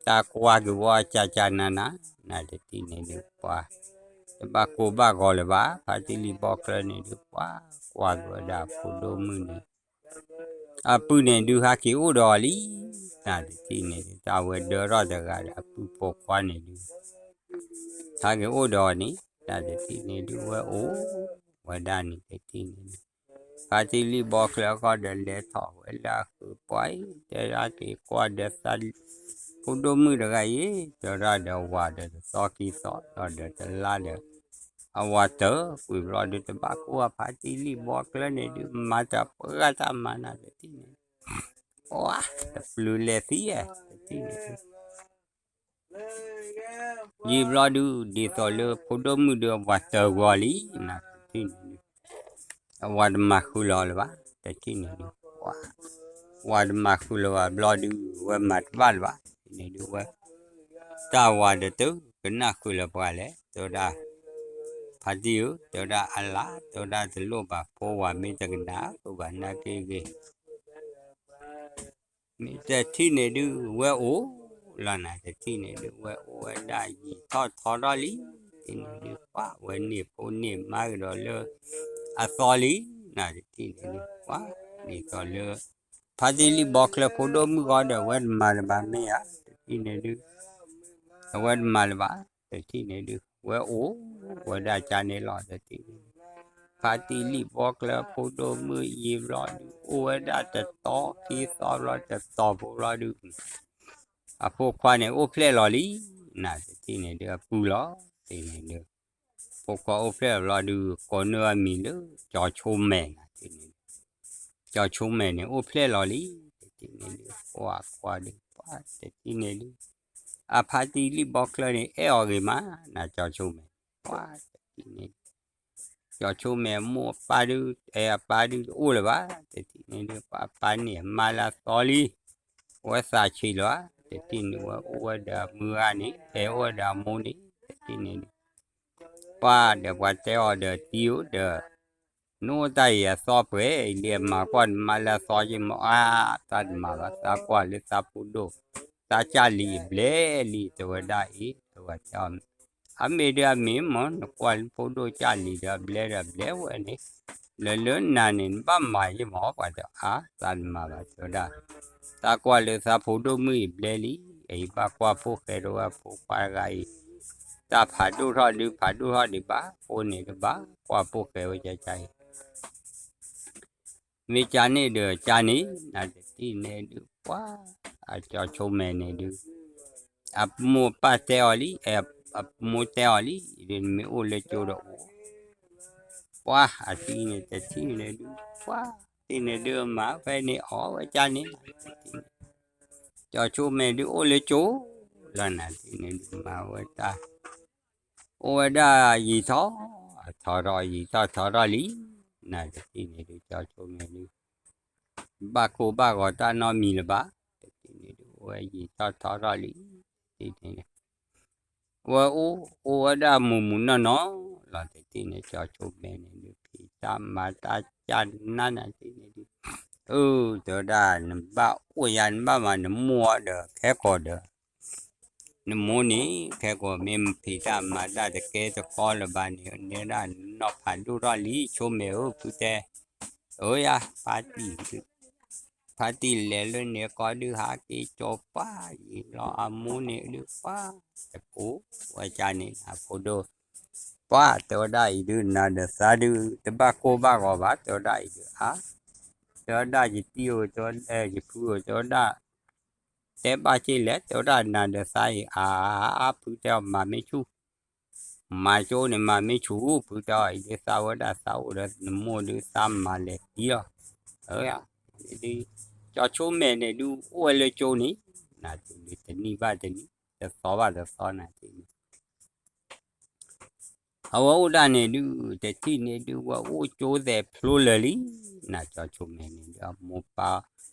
တၢ်ကွၢ်က့ၤဝဲကၢ်ကၢ်နးနး နတထံၣ်န့ၣ်ဒုး ပှၤ တဘၣ်ကိၢ်ဘၣ်ဂီၤလၢၤဘၣ် ဖါတံၢ်လံၣ်ဘီချၢန့ၣ်ဒုး ပှၤကွၢ်က့ၤဝဲဒၣ်ဖိဒိၣ်မုၣ်န့ၣ် အပုၢ်န့ၣ်ဒုးဟဲက့ၤအိၣ်ဒီးအီၤလံ နတထံၣ်န့ၣ်ဒုး တၢ်ဝဲဒၢထီၣ်တဂၤဒီးအပုၢ်ဖိခွါန့ၣ်ဒုး ဟဲက့ၤအိၣ်ဒီးအီၤန့ၣ် နတထံၣ်န့ၣ်ဒုး ဝဲအိၣ်ဝဲဒၣ်န့ၣ် တထံၣ်န့ၣ်ဒုး ဖါတံၢ်လံၣ်ဘီချၢဃီဒီးလဲၤထီၣ်ဝဲလၢအဃုာ်ပှၤအံၤ တဲဒၣ်က့ၤကွၢ်ဒီးသး ဖိဒိၣ်မုၣ်တဂၤအံၤ တဲဒၣ်ဒီးဝၤဒီးတသီခံသီ ဒီးဒီးတလါဒီး အဝၤတၢၢ်ကွံာ်ဘျီဒုး တဘၣ်ကိၢ်အဖါတံၢ်လံၣ်ဘီချၢန့ၣ်ဒုး မၤတၢ်ပှၤတၢ်မၤနၤတထံၣ်န့ၣ် ပှၤ တပျုာ်လဲၤသံဧါ တထံၣ်န့ၣ်ဒုး ယံာ်ဘျီဒုး ဒ်သိးလၢဖိဒိၣ်မုၣ်ဒုး အဝၤတၢၢ်ကွံာ်အီၤလံ နတထံၣ်န့ၣ်ဒုး အဝၤတမၤဃုာ်လၢၤလၢၤဘၣ် တထံၣ်န့ၣ်ဒုး ပှၤ ဝၤတမၤဃုာ်လၢၤဘၣ်ဘျီဒုး ဝဲမၤတဘၣ်လၢၤဘၣ် တထံၣ်န့ၣ်ဒုး ဝဲ တၢ်ဝၤဒီးတကနၣ်ဃုာ်လၢၤပှၤလဲၣ် တဲဝဲဒၣ် ဖါတံၢ်ဧၢ တဲဝဲဒၣ်အလၤ တဲဝဲဒၣ်တလိၣ်ဘၣ် ဖိဝၤမ့ၢ်တကနၣ်ဃုာ်ဘၣ်နာ်က့ဂ့ၤ မ့ၢ်တထံၣ်န့ၣ်ဒုး ဝဲအိၣ်လီၤ နတထံၣ်န့ၣ်ဒုး ဝဲအိၣ်ဝဲဒၣ်ယံာ်ထီၣ်ထီထီၣ်လံ တထံၣ်န့ၣ်ဒုး ပှၤဝဲန့ၢ်ဖိန့ၢ်မါကဒီးလၢ အသီလံ နတထံၣ်န့ၣ်ဒုး ပှၤ ဒ်သိးလၢ ဖါတံၢ်လံၣ်ဘီချၢဖိဒိၣ်မုၣ်ဃီဒီး အဝဲတမၤလၢၤဘၣ်မ့ၢ်ဧါ တထံၣ်န့ၣ်ဒုး အဝဲတမၤလၢၤဘၣ် တထံၣ်န့ၣ်ဒုး ဝဲအိၣ်ဝဲဒၣ်ကၢ်န့ၣ်လီၤ တထံၣ်န့ၣ်ဒုး ဖါတံၢ်လံၣ်ဘီချၢဖိဒိၣ်မုၣ်ယံာ်ဘျီဒုး အိၣ်ဝဲဒၣ်တသီခံသီဘျီ တသီဖိဘျီဒုး အဖိခွါန့ၣ်အိၣ်ဖျဲၣ်လီၤလံ နတထံၣ်န့ၣ်ဒုး အပုၢ်လီၤ တထံၣ်န့ၣ်ဒုး ဖိခွါအိၣ်ဖျဲၣ်လီၤဘျီဒုး ကိးန့ၢ်အမံၤလၢ ကၠီၤဆိမဲာ် နထံၣ်န့ၣ်ဒုး ကၠီၤဆိမဲာ်န့ၣ် အိၣ်ဖျဲၣ်လီၤလံ တထံၣ်န့ၣ်ဒုး ကွၢ်ကွၢ်ဒုး ပှၤ တထံၣ်န့ၣ်ဒုး အဖါတံၢ်လံၣ်ဘီချၢန့ၣ် အဲၣ်အီၤဂ့ၤမး နကၠီၤဆိမဲာ် ပှၢ်တထံၣ်န့ၣ် ကၠီၤဆိမဲာ်အမိၢ်အပၢ်ဒုး အဲ အပၢ်ဒုးတအိၣ်လၢၤဘၣ် တထံၣ်န့ၣ်ဒုး ပှၢ်အပၢ်န့ၣ်အမါလၢအသီလံ ဝဲသးဆံးလီၤဧါ တထံၣ်န့ၣ်ဝဲအိၣ်ဝဲဒီးအမုၢ်ဂၤန့ၣ် အဲ အိၣ်ဝဲဒီးအမိၢ်န့ၣ် တထံၣ်န့ၣ်ဒုး ပှၢ်ဒီးပှၤတဲအီၤဒီးတံၤဧိၤဒီး နအိၣ်တၢ်အံၤအသီပှဲၤအံၤလံ အမၤကွၢ်နမါလၢအသီက့မး အါ သးတမၤဘၣ် သးကွၢ်လၢသးဖိဒိၣ် သးကၢ်လံအဘျဲလံ တဲဝဲဒၣ်အံၤ တဲဝဲတဲအီၤ အမ့ၢ်ဒုးအမ့ၢ်မ့ၢ် နကွၢ်လၢဖိဒိၣ်ကၢ်လံဒီးအဘျဲဒီးအဘျဲဝဲန့ၣ် လၢလၢနၤန့ၣ် နဘၣ်မၤယ့ၢ်မး ပှၤတဲအါ သးတမၤဘၣ် တဲဝဲဒၣ် သးကွၢ်လၢသးဖိဒိၣ်မုၣ်အံၤဘျဲလံ အံၤဘၣ်ကွၢ်ဖိၣ်ဃဲဒီးဝဲဖိခွါတဂၤအံၤ တၢ်ဖးဒိၣ်ထီၣ်ဒုး ဖးဒိၣ်ထီၣ်ဒံးဘၣ် အဃိန့ၣ်တဘၣ်ကွၢ်ဖိၣ်ဃဲဝဲကကါအံၤ မ့ၢ်ကန့ၣ်ဒီးကန့ၣ် နတထံၣ်န့ၣ်ဒုး ပှၢ် အကၠီၤဆိမဲာ်န့ၣ်ဒုး အမိၢ်ပၢ်တဲအီၤလံ အဲ အမိၢ်တဲအီၤလံ ဒုးနမ့ၢ်အိၣ်လၢကၠိဒီးအိၣ် ပှၢ် အထံၣ်န့ၣ်တထံၣ်န့ၣ်ဒုး ပှၢ် ထံၣ်န့ၣ်ဒုးမၤဖဲန့ၣ်အီၣ်ဝဲကန့ၣ် ကၠီၤဆိမဲာ်ဒုးအိၣ်လၢကၠိ လီၤနၤထံၣ်န့ၣ်ဒုးမၤဝဲတၢ် အိၣ်ဝဲဒၣ်ယံာ်ထီၣ်ထီထီၣ် ယံာ်ထီၣ်ထီထီၣ်လံ နၤတထံၣ်န့ၣ်ဒုး ကၠီၤဆိမဲာ်ဒုး ဘၣ်ကိၢ်ဘၣ်ဂီၤတၢ်နီတမံၤလၢၤဘၣ် တထံၣ်န့ၣ်ဒုး အိၣ်ဝဲယံာ်ထီၣ်ထီထီၣ်လံ တထံၣ်န့ၣ် ဝဲအိၣ် အိၣ်ဝဲဒၣ်မုာ်မုာ်နီၢ်နီၢ် လီၤတထံၣ်န့ၣ် ကၠီၤဆိမဲာ်န့ၣ်ဒုး ဖံးတၢ်မၤတၢ်ကၢ်နးနၤထံၣ်န့ၣ်ဒုး အၢ တဲဝဲဒၣ် နဘၣ်အိၣ်ယၤ နဘၣ်မၤနမိၢ်အီၤဒီး ခဲကိာ်ဒီး နမိၢ်န့ၣ် ခဲကိာ်မ့ၢ်မဖံးတၢ်မၤတၢ်တကဲတကီလၢၤဘၣ်န့ၣ် နဲဒၣ်နီၢ်ဖးဒိၣ်ထီၣ်လံ ဆိမဲာ်ဧၢ ဖုတဲ အၢယၤ ဖါတံၢ် ဖါတံၢ်လဲၤလၢန့ၣ်ကီးဒုး ဟးက့ၤကၠီၤပှၢ်ယံာ်လီၤ အမိၢ်န့ၣ်ဒုး ပှၢ်တကိးဝဲကန့ၣ် အဖိဒိၣ် ပှၢ်တဲဝဲဒၣ်အံၤဒုး နၤဒီးသးဒုး တဘၣ်ကိၢ်ဘၣ်ဂီၤဘၣ် တဲဝဲဒၣ်အံၤဒုး အါ တဲဝဲဒၣ်ယတံၤဧိၤ တဲဝဲ ယဖုဧိၤ တဲဝဲဒၣ် တဲဘၣ်က့ၤလဲၣ် တဲဝဲဒၣ်နၤဒီးသးအံၤ အါ ဖုတဲအီၤမၤမ့ၢ်ဆူၣ် မၤကၠိန့ၣ် မၤမ့ၢ်ဆူၣ် ဖုတဲအီၤအံၤဒုး သးဝဲဒၣ်သးအိၣ်ဒီးနမိၢ်ဒုး သးမၤလဲၤတံၢ်လီၤ အၢ ဒုး ကၠီၤဆိမဲာ်န့ၣ်ဒုး အိၣ်ဝဲလၢကၠိန့ၣ် နၤတထံၣ်န့ၣ် တနံၣ်ဘၣ်တနံၣ် တသီဘၣ်တသီ နၤတထံၣ်န့ၣ် အဝဲအိၣ်ဒၣ်န့ၣ်ဒုး တထံၣ်န့ၣ်ဒုး ဝဲအိၣ်ကၠိသဲးဖျိလၢာ်လံ နၤကၠီၤဆိမဲာ်န့ၣ်ဒုး အမိၢ်ပၢ်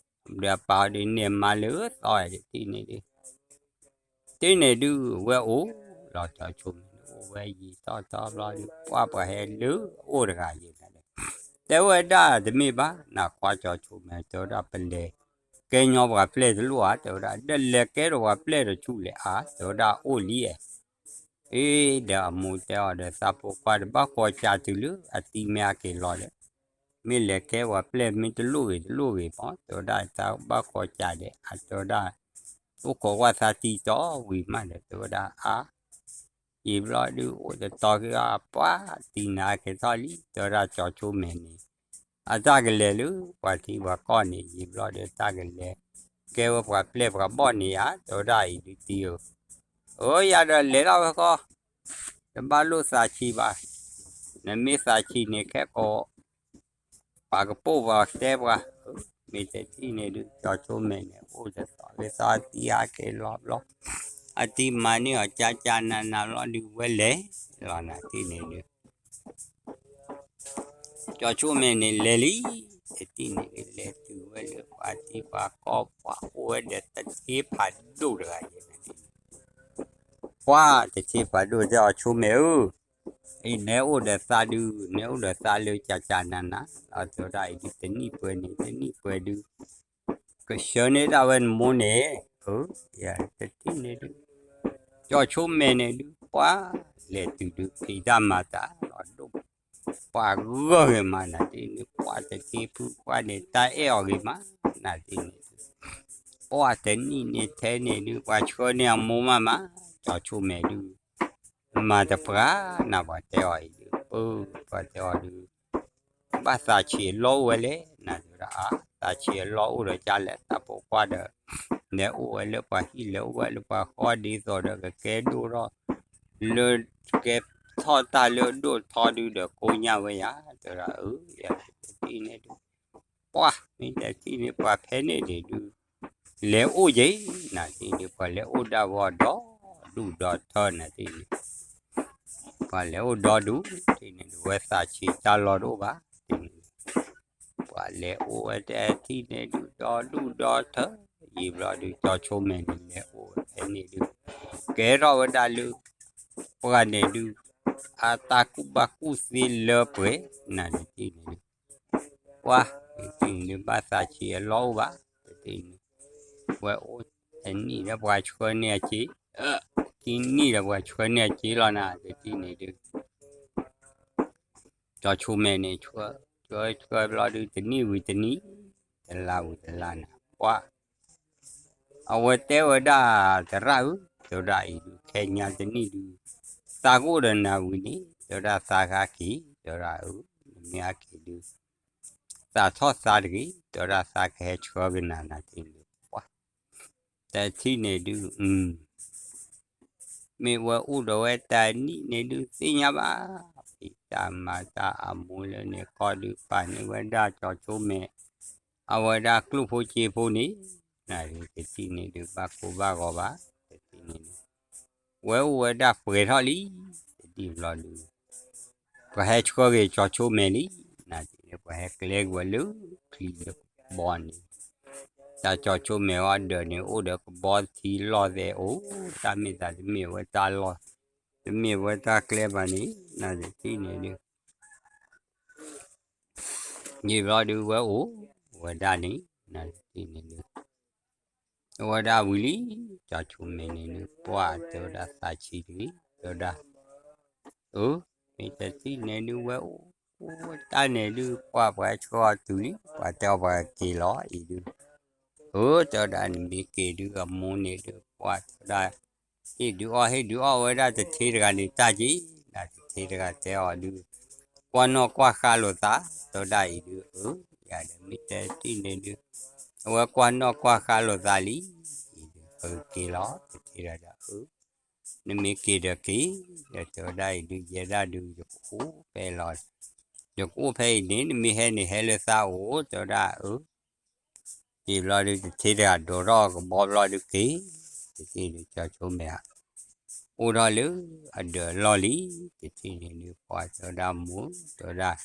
ဒီးအပၢ်ဒုးန့ၢ်မါလၢသီ တထံၣ်န့ၣ်ဒုး တထံၣ်န့ၣ်ဒုး ဝဲအိၣ်လီၤ ကၠီၤဆိမဲာ်န့ၣ် အိၣ်ဝဲယံာ်ထီၣ်ထီထီၣ်ဘျီဒုး ပှၢ်ပှၤဟဲလၢအအိၣ်တဂၤယဲၢ်နၤဒီး တဲဝဲဒၣ်တမ့ၢ်ဘၣ် နၤခွါကၠီၤဆိမဲာ် တဲဝဲဒၣ်ပလဲၤကဲညီပှၤပျဲၢ်တလိၣ်ဧါ တဲဝဲဒၣ် ဒီးလဲၤကဲဒီးပှၤပျဲၢ်တဆူၣ်လဲၣ်ဧါ တဲဝဲဒၣ်အိၣ်လံအဲ အ့ ဒီးအမိၢ်တဲအီၤဒီး သးဖိခွါတဘၣ်ဃီကၢ်တုၤလၢအသံမ့ၢ်အက့ၤလီၤဒီး မ့ၢ်လဲၤကဲပှၤပျဲၢ်မ့ၢ်တလိၣ်ဂ့ၤတလိၣ်ဂ့ၤမး တဲဝဲဒၣ်တၢ်ဘၣ်ဃီကၢ်ဒီး အတဲဝဲဒၣ် အိၣ်ခိးကွၢ်သးတံၢ်တီဝံၤမးဒီး တဲဝဲဒၣ်အါ ယံာ်ဘျီဒုးအိၣ်တတီၤက့ၤအပှၢ်တံၢ်နၤကဲၤထီၣ်လံ တဲဝဲဒၣ်ကၠီၤဆိမဲာ်န့ၣ် အတၢ်ကလဲၤလၢပှၤထံပှၤကီၢ်န့ၣ် ယံာ်ဘျီဒီးတၢ်ကလဲၤ ကဲဝဲပှၤပျဲၢ်ပှၤဘီၣ်န့ၣ်ဧါ တဲဝဲဒၣ်အံၤဒုးတံၤဧၢ အၢ ယၤဒီးလဲၤထီၣ်ဝဲဃီ တဘၣ်လိၣ်သးဆံးဘၣ် နမ့ၢ်သးဆံးန့ၣ်ခဲကိာ် ပှၤကပိာ်ပှၤတဲပှၤ မ့ၢ်တထံၣ်န့ၣ်ဒုး ကၠီၤဆိမဲာ်န့ၣ် အိၣ်တသီလၢသီသံဟးက့ၤလီၤဘျီ အတံၤမၤန့ၢ်အီၤကၠးကၠးနးနးဘျီဒုးဝဲလဲၤလီၤနၤတထံၣ်န့ၣ်ဒုး ကၠီၤဆိမဲာ်န့ၣ်လဲၤလံ တထံၣ်န့ၣ်ဒုး လဲၤတုၤဝဲလၢပှၤထံပှၤကီၢ် ပှၤအိၣ်ဝဲဒီးတထ့ဖးဒိၣ်တဂၤယဲၢ်နၤတထံၣ်န့ၣ် ပှၢ်တထ့ဖးဒိၣ်တဲအီၤဆိမဲာ်ဧၢ အံၤနဲအိၣ်ဒီးသးဒုး နဲအိၣ်ဒီးသးလၢကၠးကၠးနးနး အတဲဝဲဒၣ်အံၤဒုး တနံၣ်ပှဲၤန့ၣ် တနံၣ်ပှဲၤဒုး ကဆှၢန့ၢ်ဒၣ်ဝဲနမိၢ်န့ၣ် အၢ တထံၣ်န့ၣ်ဒုး ကၠီၤဆိမဲာ်န့ၣ်ဒုး ပှၢ်လဲၤတုၤဒုး ဖံးတၢ်မၤတၢ်လီၤဒိၣ် ပှၢ်ဂၢၢ်ဂ့ၤမးနၤတထံၣ်န့ၣ် ပှၢ်တထ့ဖုပှၢ်န့ၣ် တၢ်အဲၣ်အီၤဂ့ၤမးနၤတထံၣ်န့ၣ်ဒုး ပှၢ်တနံၣ်န့ၣ်ထဲန့ၣ်ဒုး ပှၤဆှၢန့ၢ်အမိၢ်မးမး ကၠီၤဆိမဲာ်ဒုး မၤတပှၢ်နၤ ပှၤတဲအီၤအံၤဒုး ပၢ် ပှၤတဲအီၤဒုး ဘၣ်သးဆံးအလီၢ်အိၣ်ဝဲလဲၣ် နၤတဲဝဲဒၣ်အါ သးဆံးအလီၢ်အိၣ်ဒီးကၢ်လဲၣ် သးဖိခွါဒီး လဲၤအိၣ်ဝဲလၢပှၤဟံၣ် လဲၤအိၣ်ဝဲလၢပှၤဃီဒ်သိးဒီး ကကဲဒိၣ်ထီၣ် လၢ ကဲထီၣ်တၢ်လၢအဒိၣ်ထီဒုးဒီးကိညၢ်ဝဲယၤ တဲဝဲဒၣ်အၢ ယၤတထံၣ်န့ၣ်ဒုး ပှၢ် မ့ၢ်တထံၣ်န့ၣ် ပှၤဖဲန့ၣ်န့ၣ်ဒုး လဲၤအိၣ်ယဲၢ် နၤတထံၣ်န့ၣ် ပှၤလဲၤအိၣ်ဒၣ်ဝဲဒီး ဒူၣ်ဒီးထၢနၤတထံၣ်န့ၣ် ပှၤလဲၤအိၣ်ဒီဒူၣ် တထံၣ်န့ၣ်ဒုး ဝဲသးဆံးတၢ်လီၢ်တအိၣ်ဘၣ် တထံၣ်န့ၣ်ဒုး ပှၤလဲၤအိၣ်ဝဲတထံၣ်န့ၣ်ဒုး ဒီဒူၣ်ဒီထၢ ယံာ်ဘျီဒုး ကၠီဆိမဲာ်န့ၣ် လဲၤအိၣ်ဝဲဖဲန့ၣ်ဒုး ကဲထီၣ်ဝဲဒၣ်လၢ ပှၤန့ၣ်ဒုး အတၢ်ကူၣ်ဘၣ်ကူၣ်သ့လၢပှဲၤ နတထံၣ်န့ၣ်ဒုး ပှၤ တထံၣ်န့ၣ်ဒုး ဘၣ်သးဆံးအလီၢ်အိၣ်ဘၣ် တထံၣ်န့ၣ် ဝဲအိၣ်တနံၣ်ဒီးပှၤဆှၢန့ၢ်အစ့ ခံနံၣ်ဒီးပှၤဆှၢန့ၢ်အစ့လီၤနၤ တထံၣ်န့ၣ်ဒုး ကၠီဆိမဲာ်န့ၣ် ဆှၢ ဆှၢဆှၢဘျီဒုး တနံၣ်ဝံၤတနံၣ် တလါဝံၤတလါနၤ ပှၤ အဝဲတဲဝဲဒၣ် သရၣ်ဧၢ တဲဝဲဒၣ်အံၤဒုး ခဲညါတနံၣ်ဒုး သးကအိၣ်ဒီးနၤဝံၤန့ၣ် တဲဝဲဒၣ်သးကဟဲက့ၤ တဲဝဲဒၣ်အၢ နမ့ၢ်ဟဲက့ၤဒုး သးထီၣ်သါတဂ့ၤ တဲဝဲဒၣ်သးကဟဲဆှၢက့ၤနၤ နတထံၣ်န့ၣ်ဒုး ပှၤ တထံၣ်န့ၣ်ဒုး မ့ၢ်ဝဲအိၣ်ဒီးဝဲတနံၣ်န့ၣ်ဒုး သ့ၣ်ညါဘၣ် ဖံးတၢ်မၤတၢ်အမိၢ်လၢန့ၣ်ခီဒုး ပာ်န့ၢ်ဝဲဒၣ်ကၠီဆိမဲာ် အဝဲဒၣ်ကျိၣ်ဖိစ့ဖိန့ၣ် နတထံၣ်န့ၣ်ဒုး ဘၣ်ကိၢ်ဘၣ်ဂီၤဘၣ် တထံၣ်န့ၣ်ဒုး ဝဲအိၣ်ဝဲဒၣ်ပှဲၤထီၣ်လံ တထံၣ်ဘျီဒုး ပှၤဟဲဆှၢက့ၤကၠီဆိမဲာ်လံ နတထံၣ်န့ၣ် ပှၤဟဲကျဲက့ၤဝဲလၢချံလၢကဘီန့ၣ် တၢ်ကၠီဆိမဲာ်အီၤဒၢးန့ၣ် အိၣ်ဒီးကဘီထံလီၢ်သဲးအိၣ် တၢ်မ့ၢ်သးတမ့ၢ်ဝဲတၢ်လီၢ် တမ့ၢ်ဝဲတၢ်ကျဲဘၣ်န့ၣ် နတထံၣ်န့ၣ်ဒုး ယံာ်ဘျီဒုးဝဲအိၣ်ဝဲဒၣ်န့ၣ် နတထံၣ်န့ၣ်ဒုး အဝဲဒၣ်ဝံၤလံ ကၠီဆိမဲာ်န့ၣ်ဒုး ပှၤတဲဝဲဒၣ်သးဆံးတဂ့ၤ တဲဝဲဒၣ် အၢ မ့ၢ်တထံၣ်န့ၣ်ဒုး ဝဲအိၣ်တၢ်န့ၣ်ဒုး ပှၤပှၤဟဲဆှၢအီၤတုၤလံ ပှၤတဲအီၤပှၤက့ၤလီၤအံၤဒုး အၢ တဲဝဲဒၣ်နမ့ၢ်က့ၤဒုး အမိၢ်န့ၣ်ဒုး ပှၤတဲဝဲဒၣ် ဟ့ၣ်ဒုးအီၣ် ဟ့ၣ်ဒုးအီၣ်ဝဲဒၣ်တထ့တဂၤန့ၣ် တၢ်က့ၤ နတထ့တဂၤတဲအီၤဒုး ကွၢ်နီၣ်ကွၢ်ဃါလိာ်သး တဲဝဲဒၣ်အံၤဒုး အၢ ယၤဒီးမ့ၢ်တထံၣ်န့ၣ်ဒုး အဝဲကွၢ်နီၣ်ကွၢ်ဃါလိာ်သးလံ အံၤဒုး ပက့ၤလီၤ တထ့တဂၤဒီး အၢ နမ့ၢ်က့ၤဒီးက့ၤ ဒီးတဲဝဲဒၣ်အံၤဒုး ယဲဒၣ်ဒုး ယကအိၣ်ဖဲလီၤ ယကအိၣ်ဖဲအံၤန့ၣ် နမ့ၢ်ဟဲန့ၣ် ဟဲလၢသးအိၣ် တဲဝဲဒၣ် အၢ က့ၤဘျီဒုး တထ့တဂၤဒိးထီၣ်ကဘီဘျီဒုးက့ၤ တထံၣ်န့ၣ်ဒုး ကၠီဆိမဲာ် အိၣ်ထီၣ်လၢအဒၢးအလီၢ်လံ တထံၣ်န့ၣ်ဒုး ပှၤတဲဝဲဒၣ်မိၢ် တဲဝဲဒၣ်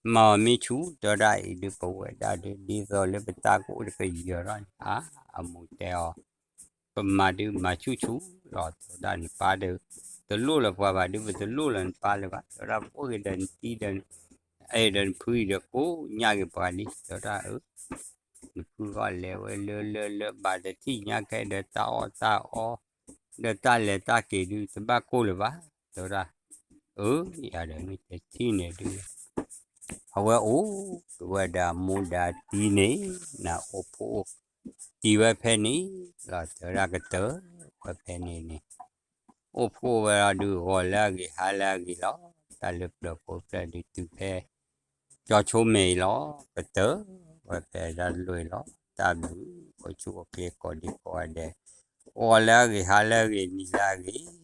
မၤအီၤမ့ၢ်ဆူၣ် တဲဝဲဒၣ်အံၤဒုး ပဝဲဒၣ်ဒုး ဒ်သိးလၢပတၢ်ကအိၣ်တကယၢၤထီၣ်န့ၣ် အါ အမိၢ်တဲအီၤ ပမၤဒုးမၤဆူၣ်ဆူၣ်လီၤ တဲဝဲဒၣ်နပၢ်ဒီး တလိၣ်လၢၤပှၤဘၣ်ဒုး ပတလိၣ်လၢၤနပၢ်လၢၤဘၣ် တဲဝဲဒၣ် ပအိၣ်က့ၤဒီးနတံၤဒီး အဲၣ်ဒီးနဖုအံၤဒီး ကိးညၣ်က့ၤပှၤလံ တဲဝဲဒၣ် အၢ နဖုဂီၢ်လဲၤဝဲလၢလၢလၢ ဘၣ်တထံၣ်ညါခဲဒီးတၢ်အီၣ်တၢ်အီ ဒီးတၢ်လဲၤတၢ်က့ၤဒုး တဘၣ်ကိၢ်လၢၤဘၣ် တဲဝဲဒၣ် အၢ ယၤဒီးမ့ၢ်တထံၣ်န့ၣ်ဒုး အဝဲအိၣ်က့ၤဝဲဒီးအမိၢ်ဒီးအတံၤန့ၣ် နအိၣ်ဖှိၣ် တံၤဝဲဖဲန့ၣ်လီၤ တဲဝဲဒၣ်ကတၢၢ်ဝဲဖဲန့ၣ်န့ၣ် အိၣ်ဖှိၣ်ဝဲလီၤဒုး ဂီၤလၢအဂ့ၤ ဟါလၢအဂ့ၤလီၤ တၢ်လၢပျၢၤဖိပျၢၤဒုးတုၤဖဲ ကၠီဆိမဲာ်အံၤလီၤ ကတၢၢ်ဝဲဖဲဒၣ်လွံၢ်လီၤ တၢ်ဘျုး အိၣ်ဆူၣ်အိၣ်ချ့ကိးဒံကိးဂၤဒဲး ဂီၤလၢအဂ့ၤ ဟါလၢအဂ့ၤ နံၤလၢအဂ့ၤ